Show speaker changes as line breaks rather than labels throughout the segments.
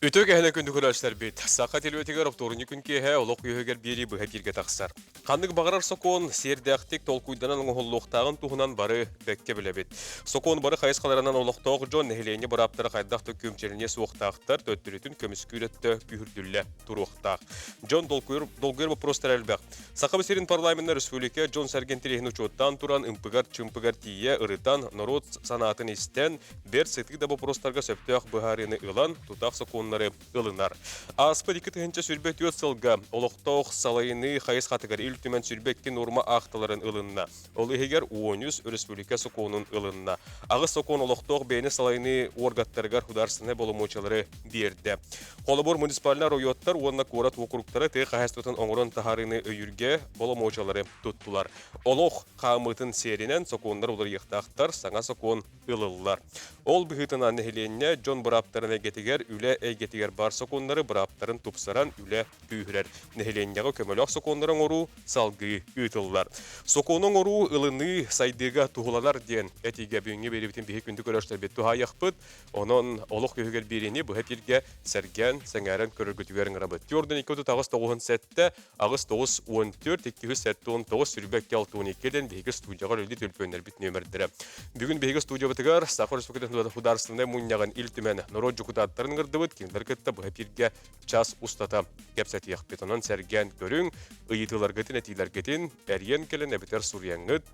Үтүө кэһэнэ күндү көрөөччүлэрбит! Саха телевизорыгар оптуорунньук күн киэһэ олох үөһүгэр биэрии быһа эфиргэ тахсар. Ханнык баҕарар сокуон сиэрдээхтик толкуйданан оҥоһуллуохтааҕын туһунан бары бэккэ билэбит. Сокуон бары хайысхаларынан олохтоох дьон нэһилиэнньэ бырааптара хайдах да күөмчүлэниэ суохтаахтар, төттөрүтүн көмүскүүр өттө күүһүрдүллэ туруохтаах. Дьон долгуйар, долгуйар боппуруостара элбэх. Саха сирин парламена республика дьон-сэргэ интэриэһин учуоттаан туран ымпыгар-чымпыгар тиийэ ырытан, норуот санаатын истэн, бэрт сытыы да боппуруостарга сөптөөх быһаарыыны ылан, тутаах сокуоннары ылынар. Ааспыт 2024 сылга олохтоох салайыныы хайысхатыгар Ил Түмэн 22 нуорма аахталарын ылынна. Ол иһигэр 13 өрөспүүбүлүкэ сокуонун ылынна. Аҕыс сокуон олохтоох бэйэни салайыныы уоргаттарыгар художественнай боломуочуйалары биэрдэ. Холобур, муниципальнай оройуоттар уонна куорат уокуруктара тыа хаһаайыстыбатын оҥорон таһаарыыны өйүүргэ боломуочуйалары туттулар. Олох хаамыытын сиэринэн сокуоннар уларыйыахтаахтар, саҥа сокуон ылыллар. Ол быһыытынан нэһилиэнньэ дьон бырааптарын эйгэтигэр, үлэ эйгэтигэр баар сокуоннары бырааптарын тупсаран үлэ күүһүрэр. Нэһилиэнньэҕэ көмөлөөх сокуоннары оҥоруу салгыы ыытыллар. Сокуону оҥоруу, ылыныы сайдыыга туһуланар диэн этиигэ бүгүҥҥү биэриибитин биһи күндү көрөөччүлэрбит туһаайыахпыт. Онон олох үһүгэр биэриини быһа эфиргэ сэргээн, сэҥээрэн көрөргүтүгэр ыҥырабыт. Түөрт икки отут аҕыс тоҕуһун сэттэ, аҕыс тоҕус уон түөрт, икки үс сэттэ уон тоҕус, сүүрбэ икки алта уон икки диэн биһиги студияҕа үлэлии төлөпүөннэрбит нүөмэрдэрэ. Бүгүн биһиги студиябытыгар Саха Республикатын Художественнай мунньаҕын Ил Түмэн норуот дьокутааттарын ыҥырдыбыт, кинилэр кытта быһа эфиргэ час устата кэпсэтиэхпит. Онон сэргээн көрүҥ, ыйытыыларгытын, этиилэргитин эрийэн кэлэн эбэтэр суруйаҥҥыт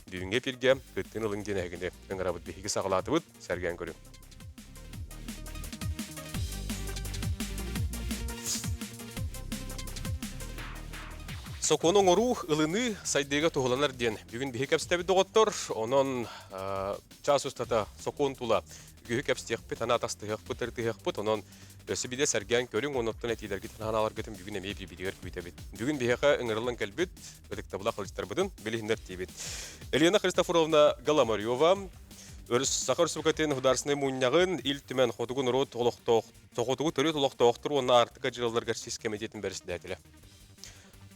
бүгүҥҥү эфиргэ кыттыыны ылыҥ диэн эһигини ыҥырабыт. Биһиги саҕалаатыбыт, сэргээн көрүҥ. Сокуону оҥоруу, ылыныы сайдыыга туһуланар диэн бүгүн биһи кэпсэтэбит доҕоттор. Онон чаас устата сокуон тула үгүһү кэпсиэхпит, аны атастыһыахпыт, ырытыһыахпыт. Онон өссө биирдэ сэргээн көрүҥ, оннуттан этиилэргитин ханааларгытын бүгүн эмиэ биирбитигэр күүтэбит. Бүгүн биһиэхэ ыҥырыллан кэлбит ытыктабылаах ыалдьыттарбытын билиһиннэртиибит. Елена Христофоровна Голомарева, Саха Республикатын Художественнай мунньаҕын Ил Түмэн Хотугу норуот олохтоох Хотугу төрүт олохтоохтор уонна Аартыка дьыалаларыгар сис кэмитиэтин бэрэссэдээтэлэ.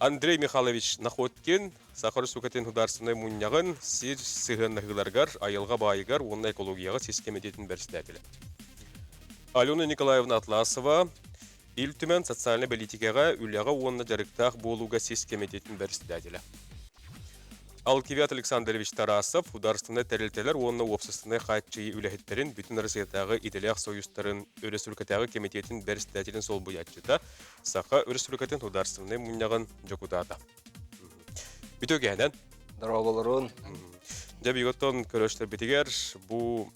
Андрей Михайлович Находкин Саха Республикатын Художественнай мунньаҕын сир сыһыаннаһыыларыгар, айылҕа баайыгар уонна экологияҕа сис кэмитиэтин бэрэссэдээтэлэ. Алена Николаевна Атласова Ил Түмэн социальнай бэлиитикэҕэ, үлэҕэ уонна дьарыктаах буолууга сис кэмитиэтин бэрэссэдээтэлэ. Алкивиад Александрович Тарасов судаарыстыбаннай тэрилтэлэр уонна уопсастыбаннай хааччыйыы үлэһиттэрин Бүтүн Россиятааҕы идэлээх сойуустарын өрөспүүбүлүкэтээҕи кэмитиэтин бэрэссэдээтэлин солбуйааччыта, Саха Өрөспүүбүлүкэтин Судаарыстыбаннай мунньаҕын дьокутаата. Үтүөкэһинэн.
Дорооболорун.
Дьэ, биһиги көрөөччүлэрбитигэр бу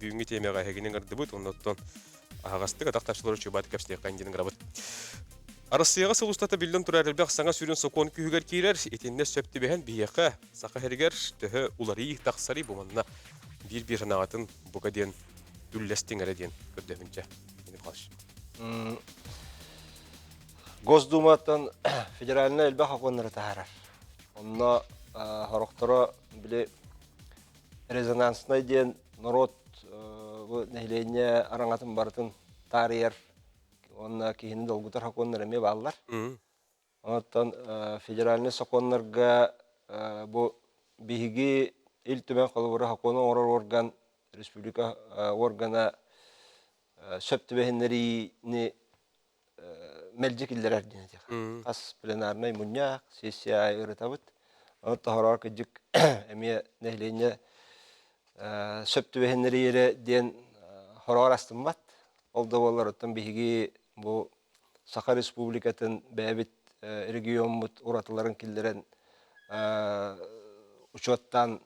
бүгүҥҥү тиэмэҕэ эһигини ыҥырдыбыт, оннуттан аһаҕастык атах тапсылары чуубаат кэпсиэххэ диэн ыҥырабыт. Арассыыйаҕа сыл устата биллэн турар элбэх саҥа сүрүн сокуон күүһүгэр киирэр. Итиннэ сөп түбэһэн биһиэхэ Саха сиригэр төһө уларыйыы тахсарый бу манна биир-биир санаҕытын бука диэн үллэстиҥ эрэ диэн көрдөһүнчэ. Михайлович.
Госдуматтан федеральнай элбэх сокуоннары таһаарар. Онно сорохторо били резонанснай диэн норуот бу нэһилиэнньэ араҥатын барытын таарыйар уонна киһини долгутар сокуоннар эмиэ бааллар. Оттон федеральнай сокуоннарга бу биһиги Ил Түмэн холобура сокуону оҥорор орган, республика органа сөп түбэһиннэриини мэлдьи киллэрэр диэн этиэх. Хас пленарнай мунньах, сессия аайы ырытабыт. Ону тоһороор кырдьык эмиэ нэһилиэнньэ сөп түбэһиннэриирэ диэн хороҕор астыммат. Ол да буоллар оттон биһиги бу Саха Республикатын бэйэбит региоммут уратыларын киллэрэн учуоттаан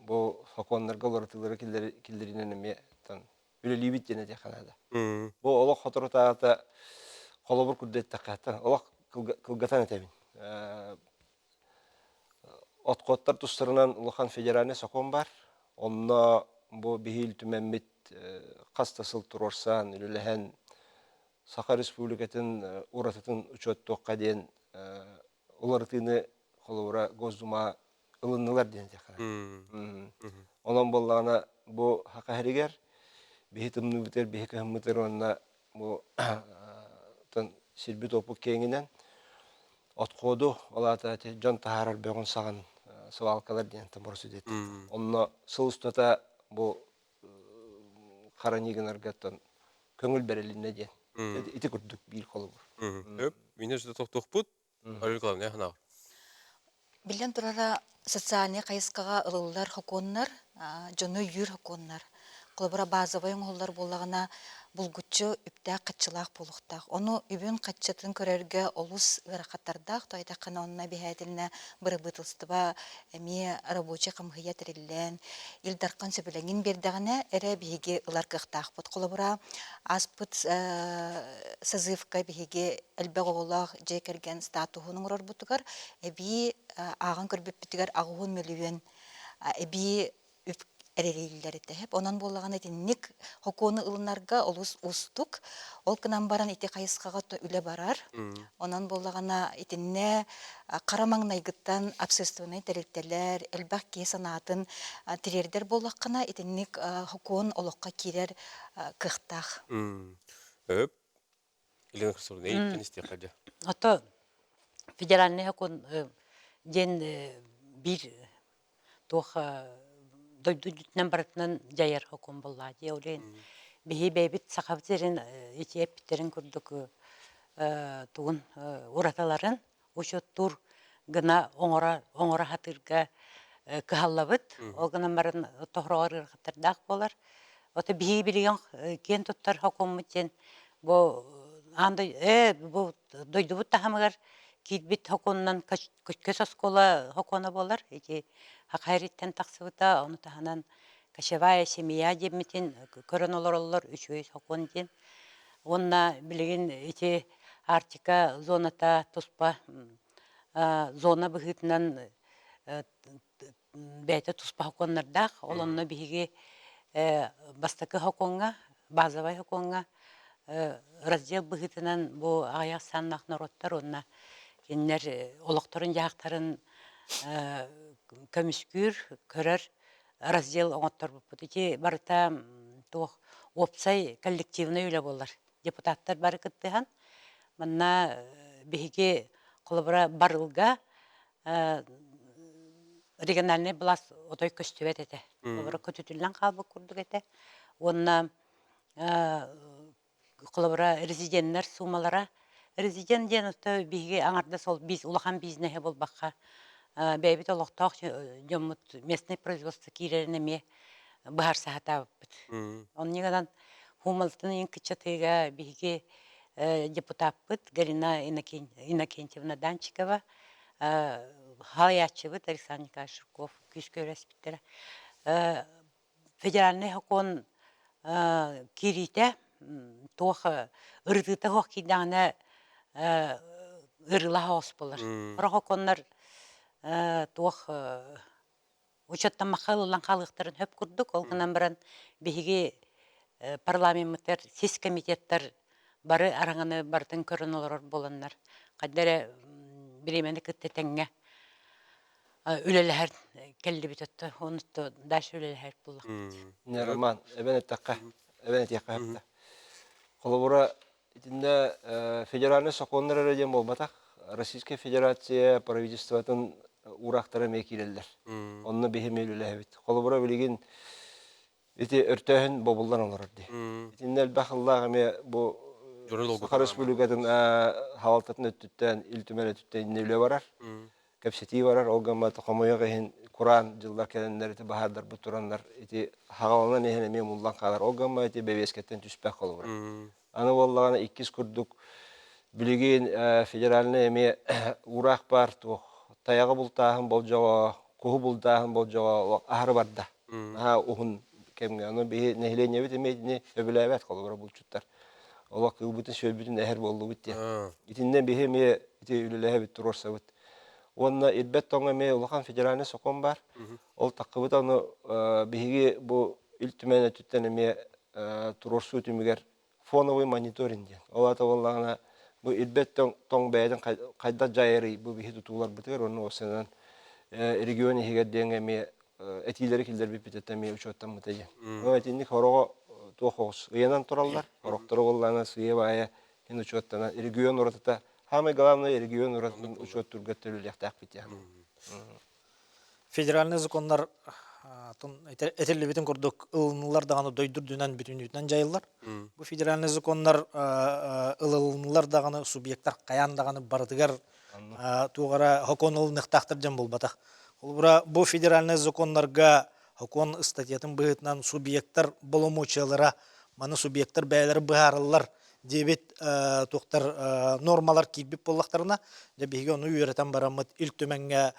бу сокуоннарга уларытыылары киллэринэн эмиэ үлэлиибит диэн этиэххэ наада. Бу олох соторутааҕыта холобур курдук эттэххэ, олох кылгатан этэбин. Отходтар тустарынан улахан федеральнай сокуон баар. Онно бу биһиил түмэммит хас да сыл туруорсан, үлэлэһэн Саха Республикатын уратытын учуоттуохха диэн уларытыыны холобура Госдума ылыннылар диэн этиэххэ. Онон буоллаҕына бу Саха сиригэр биһи тымныыбытыгар, биһи кыһыммытыгар уонна бу сирбит уоппут киэҥинэн отходу, ол аата дьон таһаарар бөҕүн саҕан свалкалар диэн боросудет. Онно сыл устата бу хара гынарга көҥүл бэрилиннэ диэн. Ити курдук биир холобур.
Өп, мине жүдэ тохтуохпут. Ольга Николаевна, ханаҕар.
Биллэн турара, социальнай хайысхаҕа ылыллар сокуоннар, дьону өйүүр сокуоннар. Холобура, базовай оҥоһуллар буоллаҕына, булгуччу үптээх-харчылаах буолуохтаах. Ону үбүн-харчытын көрөргө олус ыарахаттардаах, тоҕо диэтэххинэ, онно эбэһээтилинэ бырабыыталыстыба эмиэ рабочай хамыыһыйа тэриллэн, Ил Дархан сөбүлэҥин биэрдэҕинэ эрэ биһиги ылар кыахтаахпыт. Холобура, ааспыт созывка биһиги элбэх оҕолоох дьиэ кэргэн статуһун оҥорорбутугар эбии ааҕан көрбүппүтүгэр аҕыһын мөлүйүөн эбии үп эрэлииллэр этэ. Онон буоллаҕына итинник сокуону ылынарга олус уустук. Ол гынан баран ити хайысхаҕа үлэ барар. Онон буоллаҕына итиннэ хара маҥнайгыттан общественнай тэрилтэлэр элбэх киһи санаатын тириэрдэр буоллаххына итинник сокуон олоххо киирэр кыахтаах.
Өп, Елена Христофоровна, эйиттэн истиэххэ дьэ.
Ото федеральный сокуон диэн биир туох дойду үрдүнэн барытынан дьайар сокуон буоллаҕа дии. Ол иһин биһи бэйэбит Сахабыт сирин ити эппиттэрин курдук тугун уратыларын учуоттуур гына оҥоро оҥоро сатыырга кыһаллабыт. Ол гынан баран тоһоҕор ыарахаттардаах буолар. Ото биһиги билигин киэн туттар сокуоммут диэн бу аан бу дойдубут таһымыгар киирбит сокуонунан көс оскуола сокуона буолар. Ити Хахайриттэн тахсыбыта, ону таһынан кочевая семья диэммитин көрөн олороллор үчүгэй сокуон диэн. Уонна билигин ити Арктика зоната туспа зона быһыытынан бэйэтэ туспа сокуоннардаах. Ол онно биһиги бастакы сокуоҥҥа, базовай сокуоҥҥа раздел быһыытынан бу аҕыйах саннаах норуоттар уонна кинилэр олохторун-дьаһахтарын көмүскүүр, көрөр раздел оҥотторбуппут. Ити барыта туох уопсай коллективнай үлэ буолар. Депутаттар бары кыттыһан манна биһиги холобура барылга региональнай былаас отой көстүбэт этэ. Холобура көтүтүллэн хаалбыт курдук этэ. Уонна холобура резиденнэр суумалара резидент диэн отой биһиги аҥардас ол улахан бизнеһи буолбакка бэйэбит олохтоох дьоммут местное производство киирэрин эмиэ быһаарса сатаабыппыт. Оннук гынан Хуумалтын ыйын кыччатыыга биһиги депутаппыт Галина Иннокентьевна Данчикова, халайааччыбыт Александр Николаевич Жирков күүскэ үлэспиттэрэ. Федеральнай сокуон киириитэ туох ырытыыта суох киирдэҕинэ ырылаһа оҕус буолар. Сорох сокуоннар туох учуоттаммакка ылыллан хаалыахтарын сөп курдук. Ол гынан баран биһиги парламеммытыгар сис комитеттар бары араҥаны барытын көрөн олорор буоланнар хайда эрэ бириэмэни кытта тэҥҥэ үлэлэһэр кэллибит өттө ону дальше үлэлэһэр буоллахпыт.
Не Роман, эбэн эттэххэ, эбэн этиэххэ сөп. Холобура, итиннэ федеральнай сокуоннар эрэ диэн буолбатах, Российскай Федерация правительствотын уураахтара эмиэ киирэллэр. Онно биһи эмиэ үлэлэһэбит. Холобура, билигин ити өртөөһүн бобуллан олорор дии. Итиннэ элбэх ыллаах эмиэ бу Саха Республикатын халалтатын өттүттэн, Ил Түмэн өттүттэн иннэ үлэ барар. Кэпсэтии барар. Ол гыммат хомойуох иһин кураан дьыллар кэлэннэр ити баһаардарбыт тураннар ити хаҕаланан иһэн эмиэ умуллан хаалар. Ол гымма ити бэбиэскэттэн түспэх холобура. Аны буоллаҕына иккис курдук билигин федеральнай эмиэ уураах баар туох тайаҕы бултааһын болдьоҕо, куһу бултааһын болдьоҕо аһары барда. Наһаа уһун кэмҥэ. Ону биһи нэһилиэнньэбит эмиэ итини сөбүлээбэт холобура булчуттар. Олох кыылбытын-сүөлбүтүн эһэр буоллубут диэн. Итиннэ биһи эмиэ ити үлэлэһэбит, туруорсабыт. Уонна ирбэт тоҥ эмиэ улахан федеральнай сокуон баар. Ол таххыбыт ону биһиги бу Ил Түмэн өттүттэн эмиэ туруорсуу түмүгэр фоновый мониторинг диэн. Ол аата буоллаҕына бу ирбэт тоҥ бэйэтин хайдах дьайарый бу биһи тутууларбытыгар уонна уопсайынан регион иһигэр диэҥҥэ эмиэ этиилэри киллэрбиппит эмиэ учуоттаммыта диэн. Ол итинник хороҕо туох оҕус ыйанан тураллар, хорохторо буоллаҕына сыыйа-баайа ин учуоттанан регион уратыта самый главный регион уратытын учуоттуурга төлүлүөхтээхпит диэн.
Федеральный законнар Этиллибитин курдук ылыныллар даҕаны дойду үрдүнэн бүтүннүүтүнэн дьайыллар. Бу федеральный законнар ылылынылар даҕаны субъектар хайаан даҕаны барытыгар туох эрэ сокуон ылыныахтаахтар дьон буолбатах. Холобура, бу федеральный законнарга сокуон ыстатыйатын быһыытынан субъектар боломуочуйалара маны субъектар бэйэлэрэ быһаараллар диэбит туохтар нормалар киирбит буоллахтарына, дьэ биһиги ону үөрэтэн бараммыт Ил Түмэҥҥэ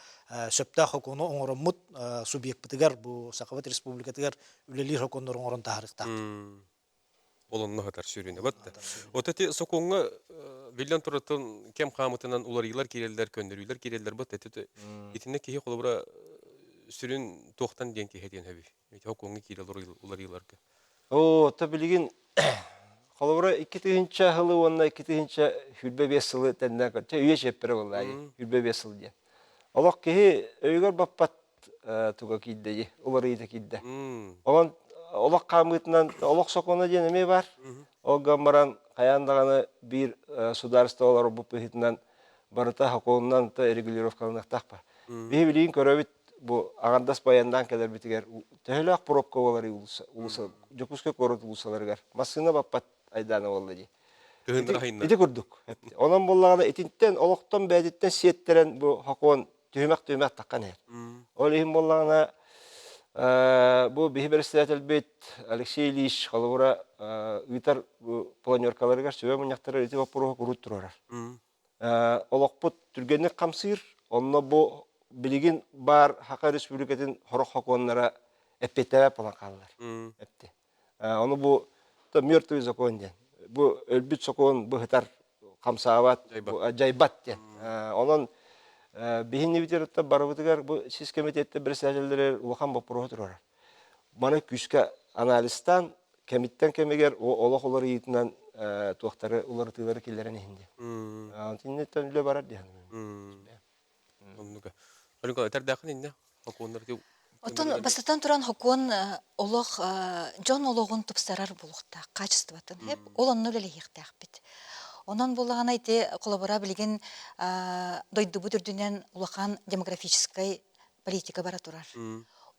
сөптөөх сокуону оҥороммут субъекпытыгар бу Сахабыт Республикатыгар үлэлиир сокуоннары оҥорон таһаарыахтаахпыт.
Ол онно сытар сүрүнэ бат. Вот эти сокуоҥҥа биллэн туратын кэм хаамытынан уларыйыылар киирэллэр, көннөрүүлэр киирэллэр бат. Итиннэ киһи холобура сүрүн туохтан диэн киһи диэн сөбүй? Ити сокуоҥҥа киирэл уларыйыыларга.
Оо, то билигин холобура 2000 сылы уонна 2025 сылы тэннээн көрчө үйэ чиэппэрэ буолла 25 сыл диэн. Олох киһи өйүгэр баппат туга киирдэ дии, уларыйыыта киирдэ. Онон олох хаамыытынан олох сокуона диэн эмиэ баар. Ол гынан баран хайаан даҕаны биир судаарыстыба олорбут быһыытынан барыта сокуонунан регулировкаланыахтаах баар. Биһи билигин көрөбүт бу аҥардас баяндаан кэлэрбитигэр төһөлөөх пробка буоларый уулусса Дьокуускай куорат уулуссаларыгар массыына баппат айдаана буолла дии. Ити курдук. Онон буоллаҕына итинтэн олохтон бэйэтиттэн сиэттэрэн бу сокуон түһүмэх-түһүмэх таххан иһэр. Ол иһин буоллаҕына бу биһи бэрэссэдээтэлбит Алексей Ильич холобура ыытар планеркаларыгар сүбэ мунньахтарыгар ити боппуруоһу куруук туруорар. Олохпут түргэнник хамсыыр, онно бу билигин баар Саха Республикатын сорох сокуоннара эппиэттээбэт буолан хааллар. Эпти. Ону бу мертвый закон диэн. Бу өлбүт сокуон быһытар хамсаабат, дьайбат диэн. Онон биһиннибититтэн барыбытыгар бу сис комитеттен председателлэрэ улахан боппуруоһу турарар. Маны күүскэ анализтаан кэмиттэн кэмигэр олох уларыйыытынан туохтары уларытыылары киллэрэн иһин диэн. Итинниттэн үлэ барар диэн.
Оннуга. Олюка этэрдээхин инне хокуоннар
Отон бастатан туран хокуон олох дьон олоҕун тупсарар буолуохтаах качествотын хеп ол онно үлэлэһиэхтээхпит. Онон буоллаҕына ити холобура билигин дойдубут үрдүнэн улахан демографическай политика бара турар.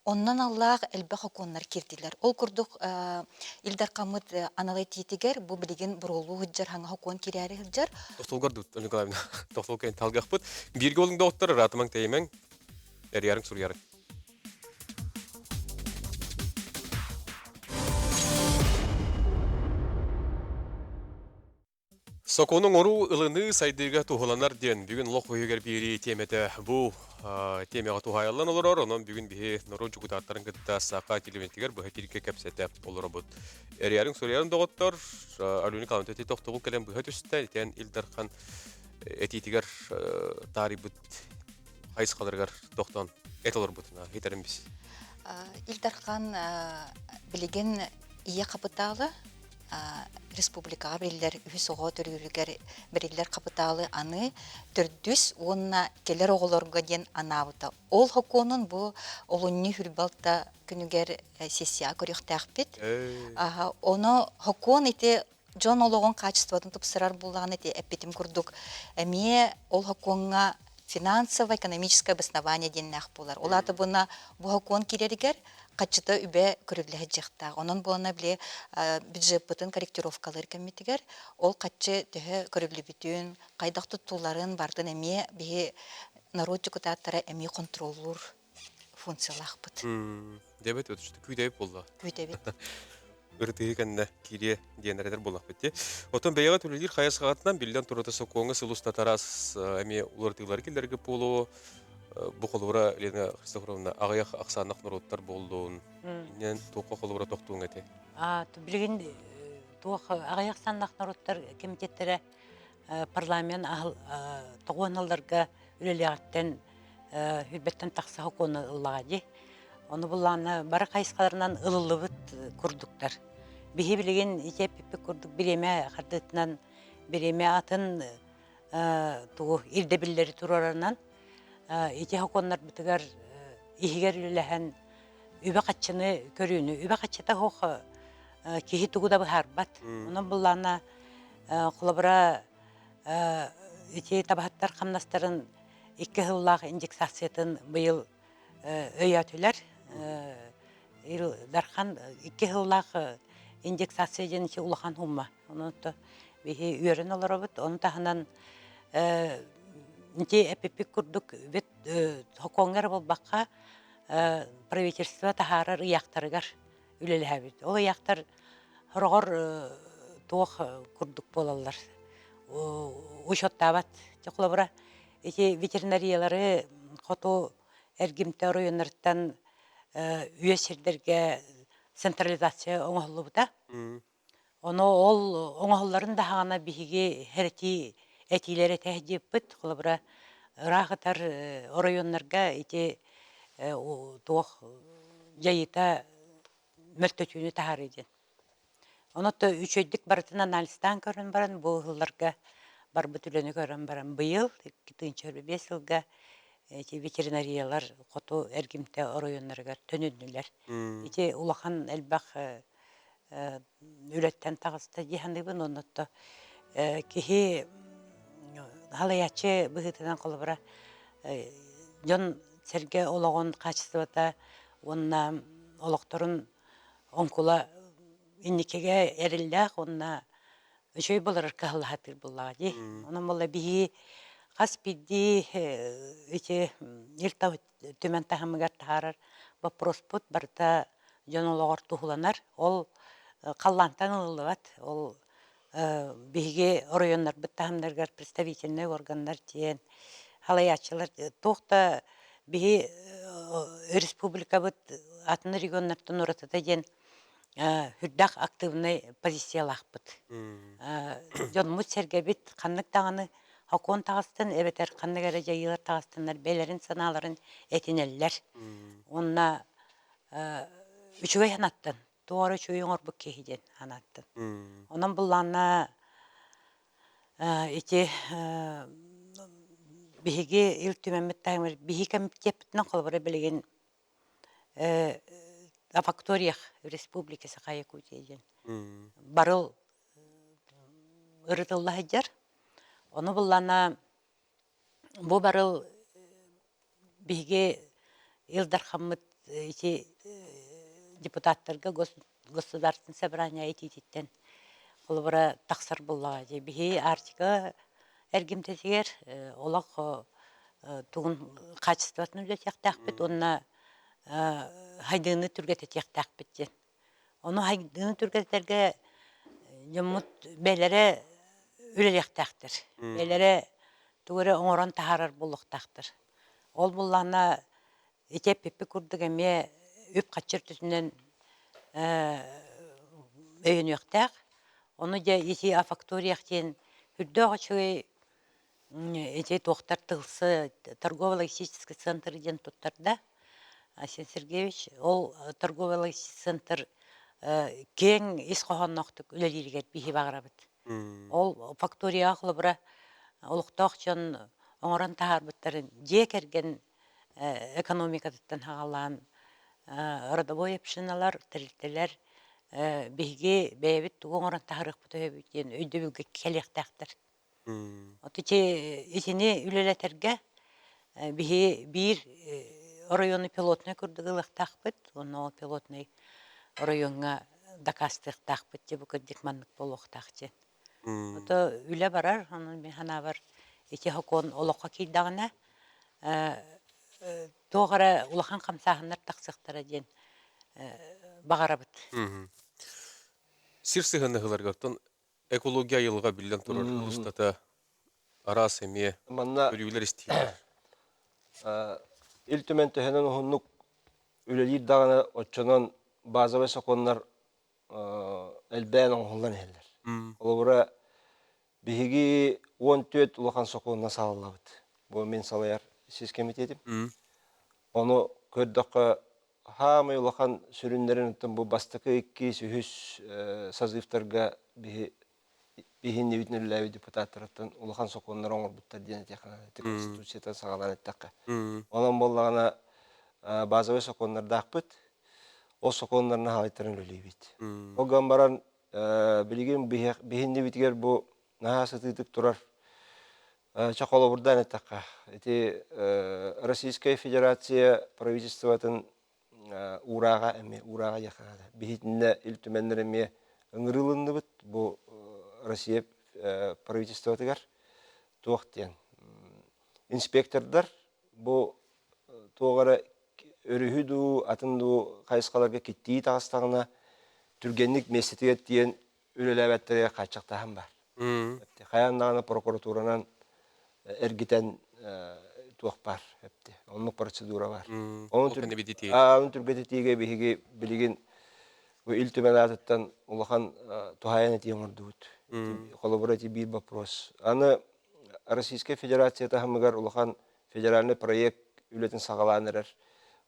Оннон аллаах элбэх хокуоннар киирдилэр. Ол курдук Ил Дархаммыт анал этиитигэр бу билигин буруолуу сылдьар хаҥа хокуон киирээри сылдьар.
Тохтолгор дут, Николаевна, тохтол кэйин талгахпыт. Бииргэ олуҥ доҕоттор, ыраатымаҥ тэйимэҥ, эрийарыҥ суруйарыҥ. Сокуону оҥоруу, ылыныы сайдыыга туһуланар диэн бүгүн олох үһүгэр биэрии тиэмэтэ бу тиэмэҕэ туһаайыллан олорор. Онон бүгүн биһи норуот дьокутааттарын кытта Саха телевидениетигэр быһа кииргэ кэпсэтэ олоробут. Эрийэрин суруйарын доҕоттор, Алена Николаевна тохтобул кэлэн быһа түстэ. Итиэн Ил Дархан этиитигэр таарыйбыт хайысхаларыгар тохтоон эт олорбутуна итерим бис.
Ил Дархан билигин ийэ хапытаала республикаҕа бэриллэр үһүс оҕо төрүүрүгэр бэриллэр хапытаалы аны төрдүс уонна кэлэр оҕолорго диэн анаабыта. Ол сокуонун бу олунньу хүрбалта күнүгэр сессияҕа көрүөхтээхпит. Ону сокуон ити дьон олоҕун качествотын тупсарар буоллаҕына ити эппитим курдук эмиэ ол сокуоҥҥа финансово-экономическое обоснование диэннээх буолар. Ол аата буна бу сокуон киирэригэр хаччыта үбэ көрүллэ сылдьыахтаах. Онон буолана били бюджеппытын корректировкалыыр кэммитигэр ол хаччы төһө көрүллүбүтүн, хайдах туттулларын бардын эмиэ биһи норуот дьокутааттара эмиэ хонтуруоллуур функциялаахпыт.
Дебет өтүштү күүтэбит буолла.
Күүтэбит.
Ырытыһы кэннэ киириэ диэн эрэнэр буоллахпыт дии. Оттон бэйэҕэ үлэлиир хайысхаҕытынан биллэн турата сокуоҥҥа сыл устата араас эмиэ уларытыылары киллэргэ буолуо. Бу холобура Лена Христофоровна аҕыйах ахсааннах норуоттар буоллун. Иннинэн туохха холобура тохтууҥ этэй?
Билигин туох аҕыйах ахсааннах норуоттар комитеттэрэ парламент тоҕуоналларга үлэлиэҕиттэн үрбэттэн тахса сокуону ыллаҕа дии. Ону буллаҕына бары хайысхаларынан ылыллыбыт курдуктар. Биһи билигин ити эппиппит курдук бириэмэ хардыытынан бириэмэ атын тугу ирдэбиллэри туруорарынан ити сокуоннарбытыгар иһигэр үлэлэһэн үбэ-хаччыны көрүүнү үбэ-хаччыта суох киһи тугу да быһаарбат. Онон буллаҕына холобура ити табаһыттар хамнастарын икки сыллаах индексациятын быйыл өйөөтүлэр. Ил Дархан икки сыллаах индексация диэн ити улахан сумма. Онон биһи үөрэн олоробут. Ону таһынан ити эпиппит курдук бит сокуоҥҥа эрэ буолбакка правительство таһаарар ыйаахтарыгар үлэлэһэбит. Ол ыйаахтар сороҕор туох курдук буолаллар учуоттаабат. Холобура, ити ветеринариялары хоту эргимтэ оройуоннарыттан үөс сирдэргэ централизация оҥоһуллубута. Ону ол оҥоһулларын даҕаны биһиги хэрэтии этиилэр этэ диэппит. Холобура, ыраах ытар оройуоннарга ити туох дьайыыта мөлтөтүүнү таһаарыы диэн. Онон үчүгэйдик барытын анализтаан көрөн баран, бу ыһылларга барбыт үлэни көрөн баран, быйыл 2025 сылга ити ветеринариялар хоту эргимтэ оройуоннарыгар төнүннүлэр. Ити улахан элбэх үлэттэн таҕыста дии саныыбын. Оннотто киһи халайааччы быһыытынан холобура дьон сэргэ олоҕун хаачыстыбата уонна олохторун оҥкула инникигэ эрэллээх уонна үчүгэй буоларар кыһаллаһатыыр буоллаҕа дии. Онон буолла биһи хас биирдии ити Ил Түмэн таһымыгар таһаарар боппуруоспут барыта дьон олоҕор туһуланар. Ол халлаантан ылыллыбат. Ол биһиги оройуоннарбыт таһымнарыгар представительнай органнар диэн халайааччылар туох да биһи республикабыт атын регионнартан уратыта диэн үрдэх активнай позициялаахпыт. Дьонмут-сэргэбит ханнык даҕаны сокуон таҕыстын эбэтэр ханнык эрэ дьайыылар таҕыстыннар бэйэлэрин санааларын этинэллэр. Уонна үчүгэй санааттан туох эрэ үчүгэй оҥорбут киһи диэн санааттан. Онон былаанна ити биһиги Ил Түмэммит таһымыгар биһи кэмитиэппитинэн холобура билигин о факториях Республики Саха-Якутия диэн барыл ырытылла сылдьар. Ону буллана бу барыл биһиги Ил Дархаммыт ити депутаттарга Государственное собрание этиититтэн холобура тахсар буоллаҕа дии. Биһи Арктика эргимтэтигэр олох тугун хаачыстыбатын үлэтиэхтээхпит уонна хайдыыны түргэтэтиэхтээхпит диэн. Ону хайдыыны түргэтэтэргэ дьоммут бэйэлэрэ үлэлиэхтээхтэр. Бэйэлэрэ тугу эрэ оҥорон таһаарар буолуохтаахтар. Ол буоллаҕына ити эппиппит курдук эмиэ үп-харчы өртүтүнэн өйөнүөхтээх. Ону дьэ ити факториях диэн үрдээх үчүгэй ити туохтар тылсы торгово-логистический центр диэн туттарда Айсен Сергеевич. Ол торгово-логистический центр киэҥ ис хоһоонноохтук үлэлииригэр биһи баҕарабыт. Ол факторияҕа холобура олохтоох дьон оҥорон таһаарбыттарын дьиэ кэргэн экономикатыттан саҕалаан родовой общиналар, тэрилтэлэр биһиги бэйэбит тугу оҥорон таһаарыахпыт үһүбүт диэн өйдөбүлгэ кэлиэхтээхтэр. От ити итини үлэлэтэргэ биһи биир оройуону пилотнай курдук ылыахтаахпыт уонна ол пилотнай оройуоҥҥа дакаастыахтаахпыт дии бу кырдьык маннык буолуохтаах диэн. Ото үлэ барар, онон мин санаабар ити сокуон олоххо киирдэҕинэ туох эрэ улахан хамсааһыннар тахсыахтара диэн баҕарабыт.
Сир сыһыаннаһыыларга оттон экология айылҕа биллэн турар устата араас эмиэ
Манна
көрүүлэр истиилэр.
Ил Түмэн төһөнөн уһуннук үлэлиир даҕаны оччонон базовай сокуоннар элбээн оҥоһуллан иһэллэр. Холобура, биһиги 14 улахан сокуонна сааллабыт. Бу мин салайар сис кэмитиэтим. Ону көрдөххө, хаамай улахан сүрүннэрин оттон бу бастакы иккис, үһүс созывтарга биһи биһиннибитин үлэлээбит депутаттарыттан улахан сокуоннары оҥорбуттар диэн этиэххэ наада. Конституциятан саҕалаан эттэххэ. Онон буоллаҕына базовай сокуоннардаахпыт. Ол сокуоннарынан хаайтаран үлэлиибит. Ол гынан баран билигин биһиннибитигэр бу наһаа сытыытык турар чэ холобурдаан эттэххэ ити Российская Федерация правительствотын уурааҕа эмиэ уурааҕа диэххэ наада. Биһитиннэ Ил Түмэннэр эмиэ ыҥырыылынныбыт бу Россия правительствотыгар туох диэн инспектордар бу туох эрэ өрүһү дуу, атын дуу хайысхаларга киттии таҕыстаҕына түргэнник миэстэтигэр тиийэн үлэлээбэттэригэр хааччахтааһын баар. Хайаан даҕаны прокуратуранан эргитэн туох баар оннук процедура баар. Оны түргэтитиигэ биһиги билигин бу Ил Түмэн аатыттан улахан туһаайан этии оҥордубут. Холобура ити биир вопрос. Аны Российскай Федерация таһымыгар улахан федеральный проект үлэтин саҕалаан эрэр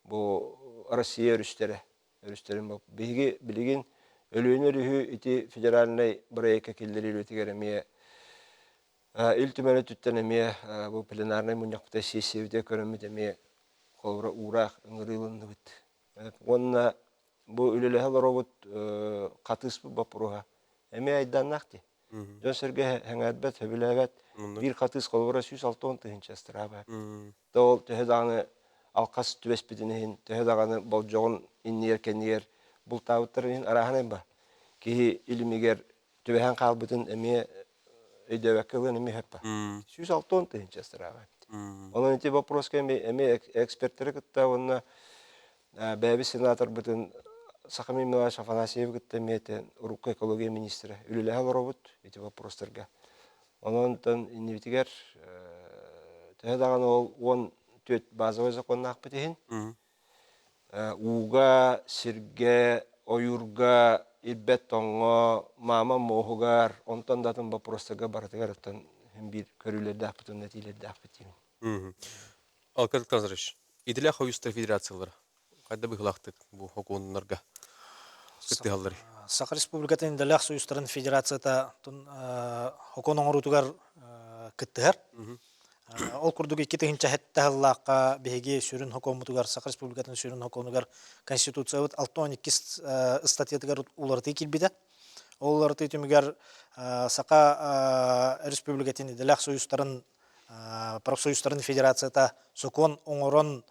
бу Россия өрүстэрэ өрүстэрин биһиги билигин Өлүөнэ өрүһү ити федеральнай бырайыакка киллэрии үлэтигэр эмиэ Ил Түмэн өттүттэн эмиэ бу пленарнай мунньахпыта сессиябытыгар көрөммүт эмиэ холобура уураах ыҥырыылынныбыт. Уонна бу үлэлэһэ олоробут хатыыспыт боппуруоһа эмиэ айдааннаах дии. Дьон-сэргэ сэҥээрбэт, сөбүлээбэт. Биир хатыыс холобура 160 тыһыынча ыстарааба. Да ол төһө даҕаны алхас түбэспитин иһин, төһө даҕаны болдьоҕун иннигэр-кэннигэр бултаабыттарын иһин арааһынай ба. Киһи илимигэр түбэһэн хаалбытын эмиэ өйдөөбөккө ылыан эмиэ сөп ба. 160 тыһыынча ыстарааба. Онон ити вопроска эмиэ экспертэри кытта уонна бэйэбит сенаторбытын Сахамин Милаевич Афанасьевы кытта эмиэ урукку экология министрэ үлэлэһэ олоробут ити вопростарга. Онон иннибитигэр төһө даҕаны ол 14 базовай законнаахпыт иһин ууга, сиргэ, ойуурга, ирбэт тоҥҥо, маама муоһугар, онтон да атын боппуруостарга барытыгар оттон биир көрүүлэрдээхпит уонна этиилэрдээхпит диибин.
Алкар Александрович, Идэлээх ойуустар федерациялара хайда быһыылаахтык бу хокуоннарга кыттыһалларый?
Саха Республикатын идэлээх союзтарын федерацията хокуон оҥоруутугар кыттыһар. Ол курдук 2007 сыллаахха биһиги сүрүн хокуоммутугар Саха Республикатын сүрүн хокуонугар Конституциябыт 62 ыстатыйатыгар уларытыы киирбитэ. Ол уларытыы түмүгэр Саха Республикатын идэлээх союзтарын профсоюзтарын федерацията сокуон оҥорон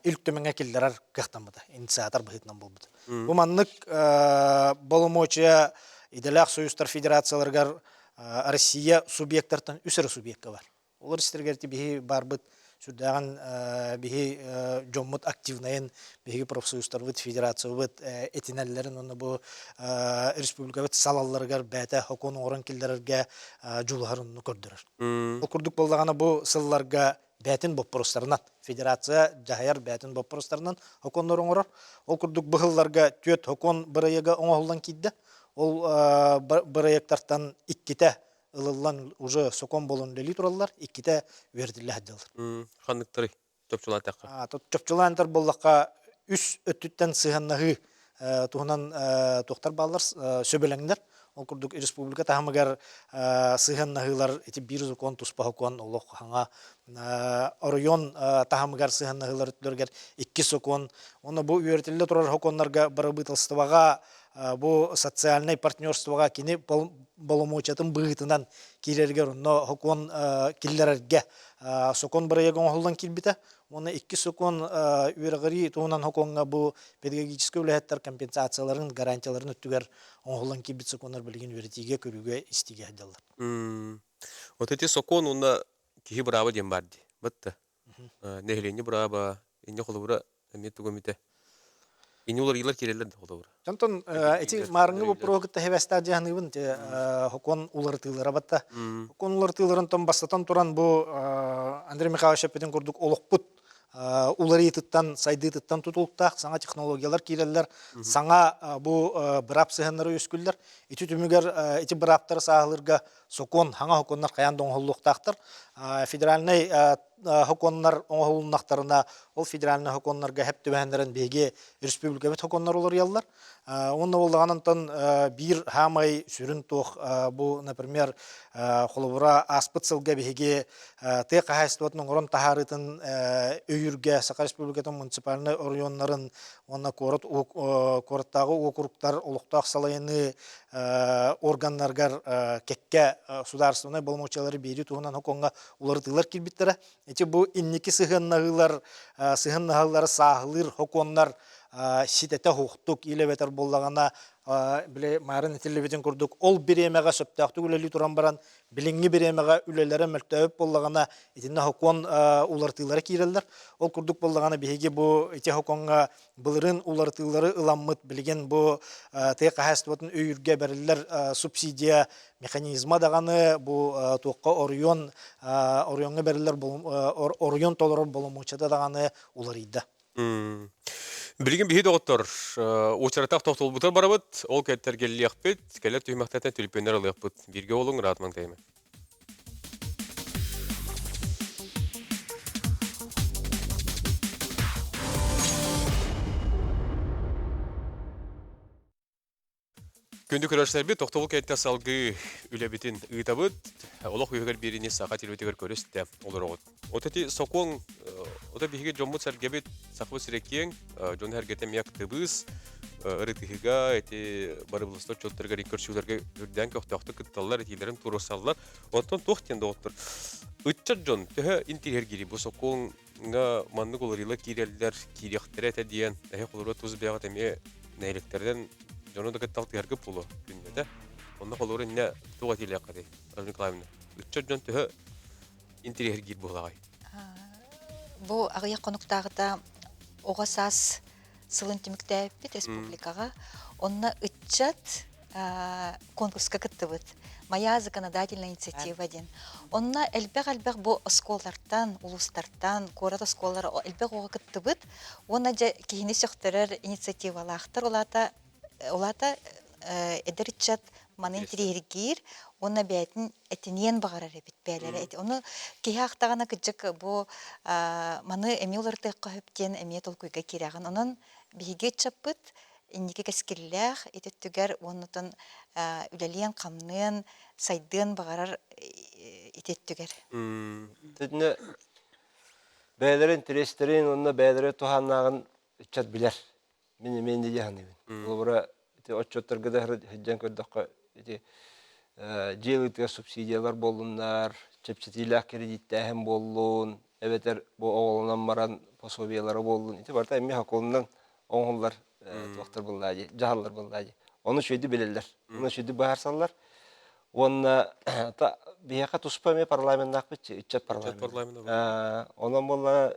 Ил Түмэҥҥэ киллэрэр кыахтаммыта, инициатор быһыытынан буолбута. Бу маннык боломуочуйа идэлээх союзтар федерацияларыгар Россия субъектартан үс эрэ субъекка бар. Олор истэригэр биһи барбыт сүрдээҕин биһи дьоммут активнайын биһиги профсоюзтарбыт федерациябыт этинэллэрин уонна бу республикабыт салалларыгар бэйэтэ сокуон оҥорон киллэрэргэ дьулуһарын көрдөрөр. Ол курдук буоллаҕына бу сылларга бэйэтин боппуруостарынан федерация дьаһайар бэйэтин боппуруостарынан сокуоннары оҥорор. Ол курдук бу сылларга түөрт сокуон бырайыага оҥоһуллан киирдэ. Ол бырайыактартан иккитэ ылыллан уже сокуон буолан үлэлии тураллар, иккитэ үөрэтиллэ сылдьаллар.
Ханныктарый? Чопчулаан эттэххэ.
Чопчулаан этэр буоллахха, үс өттүттэн сыһыаннаһыы туһунан туохтар бааллар сөбүлэҥнэр. Ол курдук республика таһымыгар сыһыаннаһыылар ити биир закон туспа сокуон олох хаҥа оройуон таһымыгар сыһыаннаһыылар өттүлэригэр икки сокуон. Уонна бу үөрэтиллэ турар сокуоннарга бырабыыталыстыбаҕа бу социальнай партнерствоҕа кини боломуочатын быһыытынан киирэригэр онно сокуон киллэрэргэ сокуон бырайыага оҥоһуллан киирбитэ. Уонна иккис сокуон үөрэҕирии туһунан сокуоҥҥа бу педагогическай үлэһиттэр компенсацияларын, гарантияларын өттүгэр оҥоһуллан киирбит сокуоннар билигин үөрэтиигэ, көрүүгэ, истиигэ сылдьаллар.
Вот эти сокуон уонна киһи бырааба диэн баар дии. Батта. Нэһилиэнньэ бырааба, инньэ холобура эмиэ тугу эмитэ. Инньэ уларыйыылар киирэллэр да холобура.
Онтон ити маарыҥҥы боппуруоһу кытта хэбэстээх дьаһаныыбын сокуон уларытыылара батта. Сокуон уларытыыларын бастатан туран бу Андрей Михайлович эппитин курдук олохпут уларыйыытыттан, сайдыытыттан тутулуктаах саҥа технологиялар киирэллэр, саҥа бу быраап сыһыаннара үөскүүллэр. Ити түмүгэр ити бырааптары сааһылыырга сокуон, саҥа сокуоннар хайаан да оҥоһуллуохтаахтар. Федеральнай сокуоннар оҥоһулуннахтарына, ол федеральнай сокуоннарга хэп түбэһэннэрин биһиги республикабыт сокуоннар уларыйаллар. Уонна буоллаҕына онтон биир хаамай сүрүн туох бу, например, холобура ааспыт сылга биһиги тыа хаһаайыстыбатын оҥорон таһаарыытын өйүүргэ Саха Республикатын муниципальнай оройуоннарын уонна куорат куораттааҕы уокуруктар олохтоох салайыныы органнаргар кэккэ судаарыстыбаннай боломуочуйалары биэрии туһунан сокуоҥҥа уларытыылар киирбиттэрэ. Ити бу инники сыһыаннаһыылар сыһыаннаһыылары сааһылыыр сокуоннар. ситэтэ уһуктук или эбэтэр буоллаҕына били маарын этиллибитин курдук ол бириэмэҕэ сөптөөхтүк үлэлии туран баран билиҥҥи бириэмэҕэ үлэлэрэ мөлтөөбүт буоллаҕына итиннэ сокуон уларытыылара киирэллэр. Ол курдук буоллаҕына биһиги бу ити сокуоҥҥа былырыын уларытыылары ыламмыт билигин бу тыа хаһаайыстыбатын өйүүргэ бэриллэр субсидия механизма даҕаны бу туохха оройуон оройуоҥҥа бэриллэр оройуон толорор боломуочуйата даҕаны уларыйда.
Билигин биһи доҕоттор уочараттаах тохтолбутар барабыт, ол кэттэргэллиэхпит, кэлэр түһүмэхтэртэн түлүпүөннэр ылыахпыт. Бииргэ олуҥ, ыраатымаҥ тэйимэ. Күндү көрөөччүлэрбит, тохтобул кэнниттэн салгыы үлэбитин ыытабыт. Олох үһүгэр биэриини саха телевизорыгар көрүстэ олороҕут. От ити сокуон, ото биһиги дьоммут-сэргэбит сахабыт сирэ киэҥ, дьон сэргэтэ эмиэ актыбыыс, ырытыһыга, ити барыбылыстар отчуоттарыгар көрсүүлэргэ үрдээн көхтөөхтүк кытталлар, этиилэрин туруорсаллар. Онтон туох диэн доҕоттор, ыччат дьон төһө интириэһиргиирий бу сокуоҥҥа маннык уларыйыылар киирэллэр, киириэхтэрэ этэ диэн, эһи холобура тус бэйэҕит эмиэ нэһилиэктэринэн дьону да кытта алтыһарга буолуо күннэтэ. Онно холобура иннэ туох этиилээххитий, Альбина Николаевна? Ыччат дьон төһө интириэһиргиир буолаҕай?
Бу аҕыйах хонуктааҕыта оҕо саас сылын түмүктээбиппит республикаҕа. Онно ыччат конкурска кыттыбыт. Моя законодательная инициатива диэн. Онно элбэх-элбэх бу оскуолалартан, улуустартан, куорат оскуолалара элбэх оҕо кыттыбыт. Уонна дьэ киһини сөхтөрөр инициативалаахтар. Ол аата, ол аата эдэр ыччат маны интириэһиргиир уонна бэйэтин этиниэн баҕарар эбит бэйэлэрэ. Ону киһи аахтаҕына кырдьык бу маны эмиэ уларытыахха сөп диэн эмиэ толкуйга киирэҕин. Онон биһиги ыччаппыт инники кэскиллээх ити өттүгэр уоннутун үлэлиэн-хамныан, сайдыан баҕарар ити өттүгэр.
Итиннэ бэйэлэрин интэриэстэрин уонна бэйэлэрэ туһааннааҕын ыччат билэр. Мин эмиэ инньэ дии саныыбын. Холобура, ити отчуоттарга да сылдьан көрдөххө, ити дьиэ ылыытыгар субсидиялар буоллуннар, чэпчэтиилээх кредиттээһин буоллун, эбэтэр бу оҕолонон баран пособиелара буоллун, ити барыта эмиэ сокуонунан оҥоһуллар туохтар буоллаа дии, дьаһаллар буоллаа дии. Ону үчүгэйдик билэллэр, ону үчүгэйдик быһаарсаллар. Уонна биһиэхэ туспа эмиэ парламеннаахпыт, ыччат парламент. Онон буолла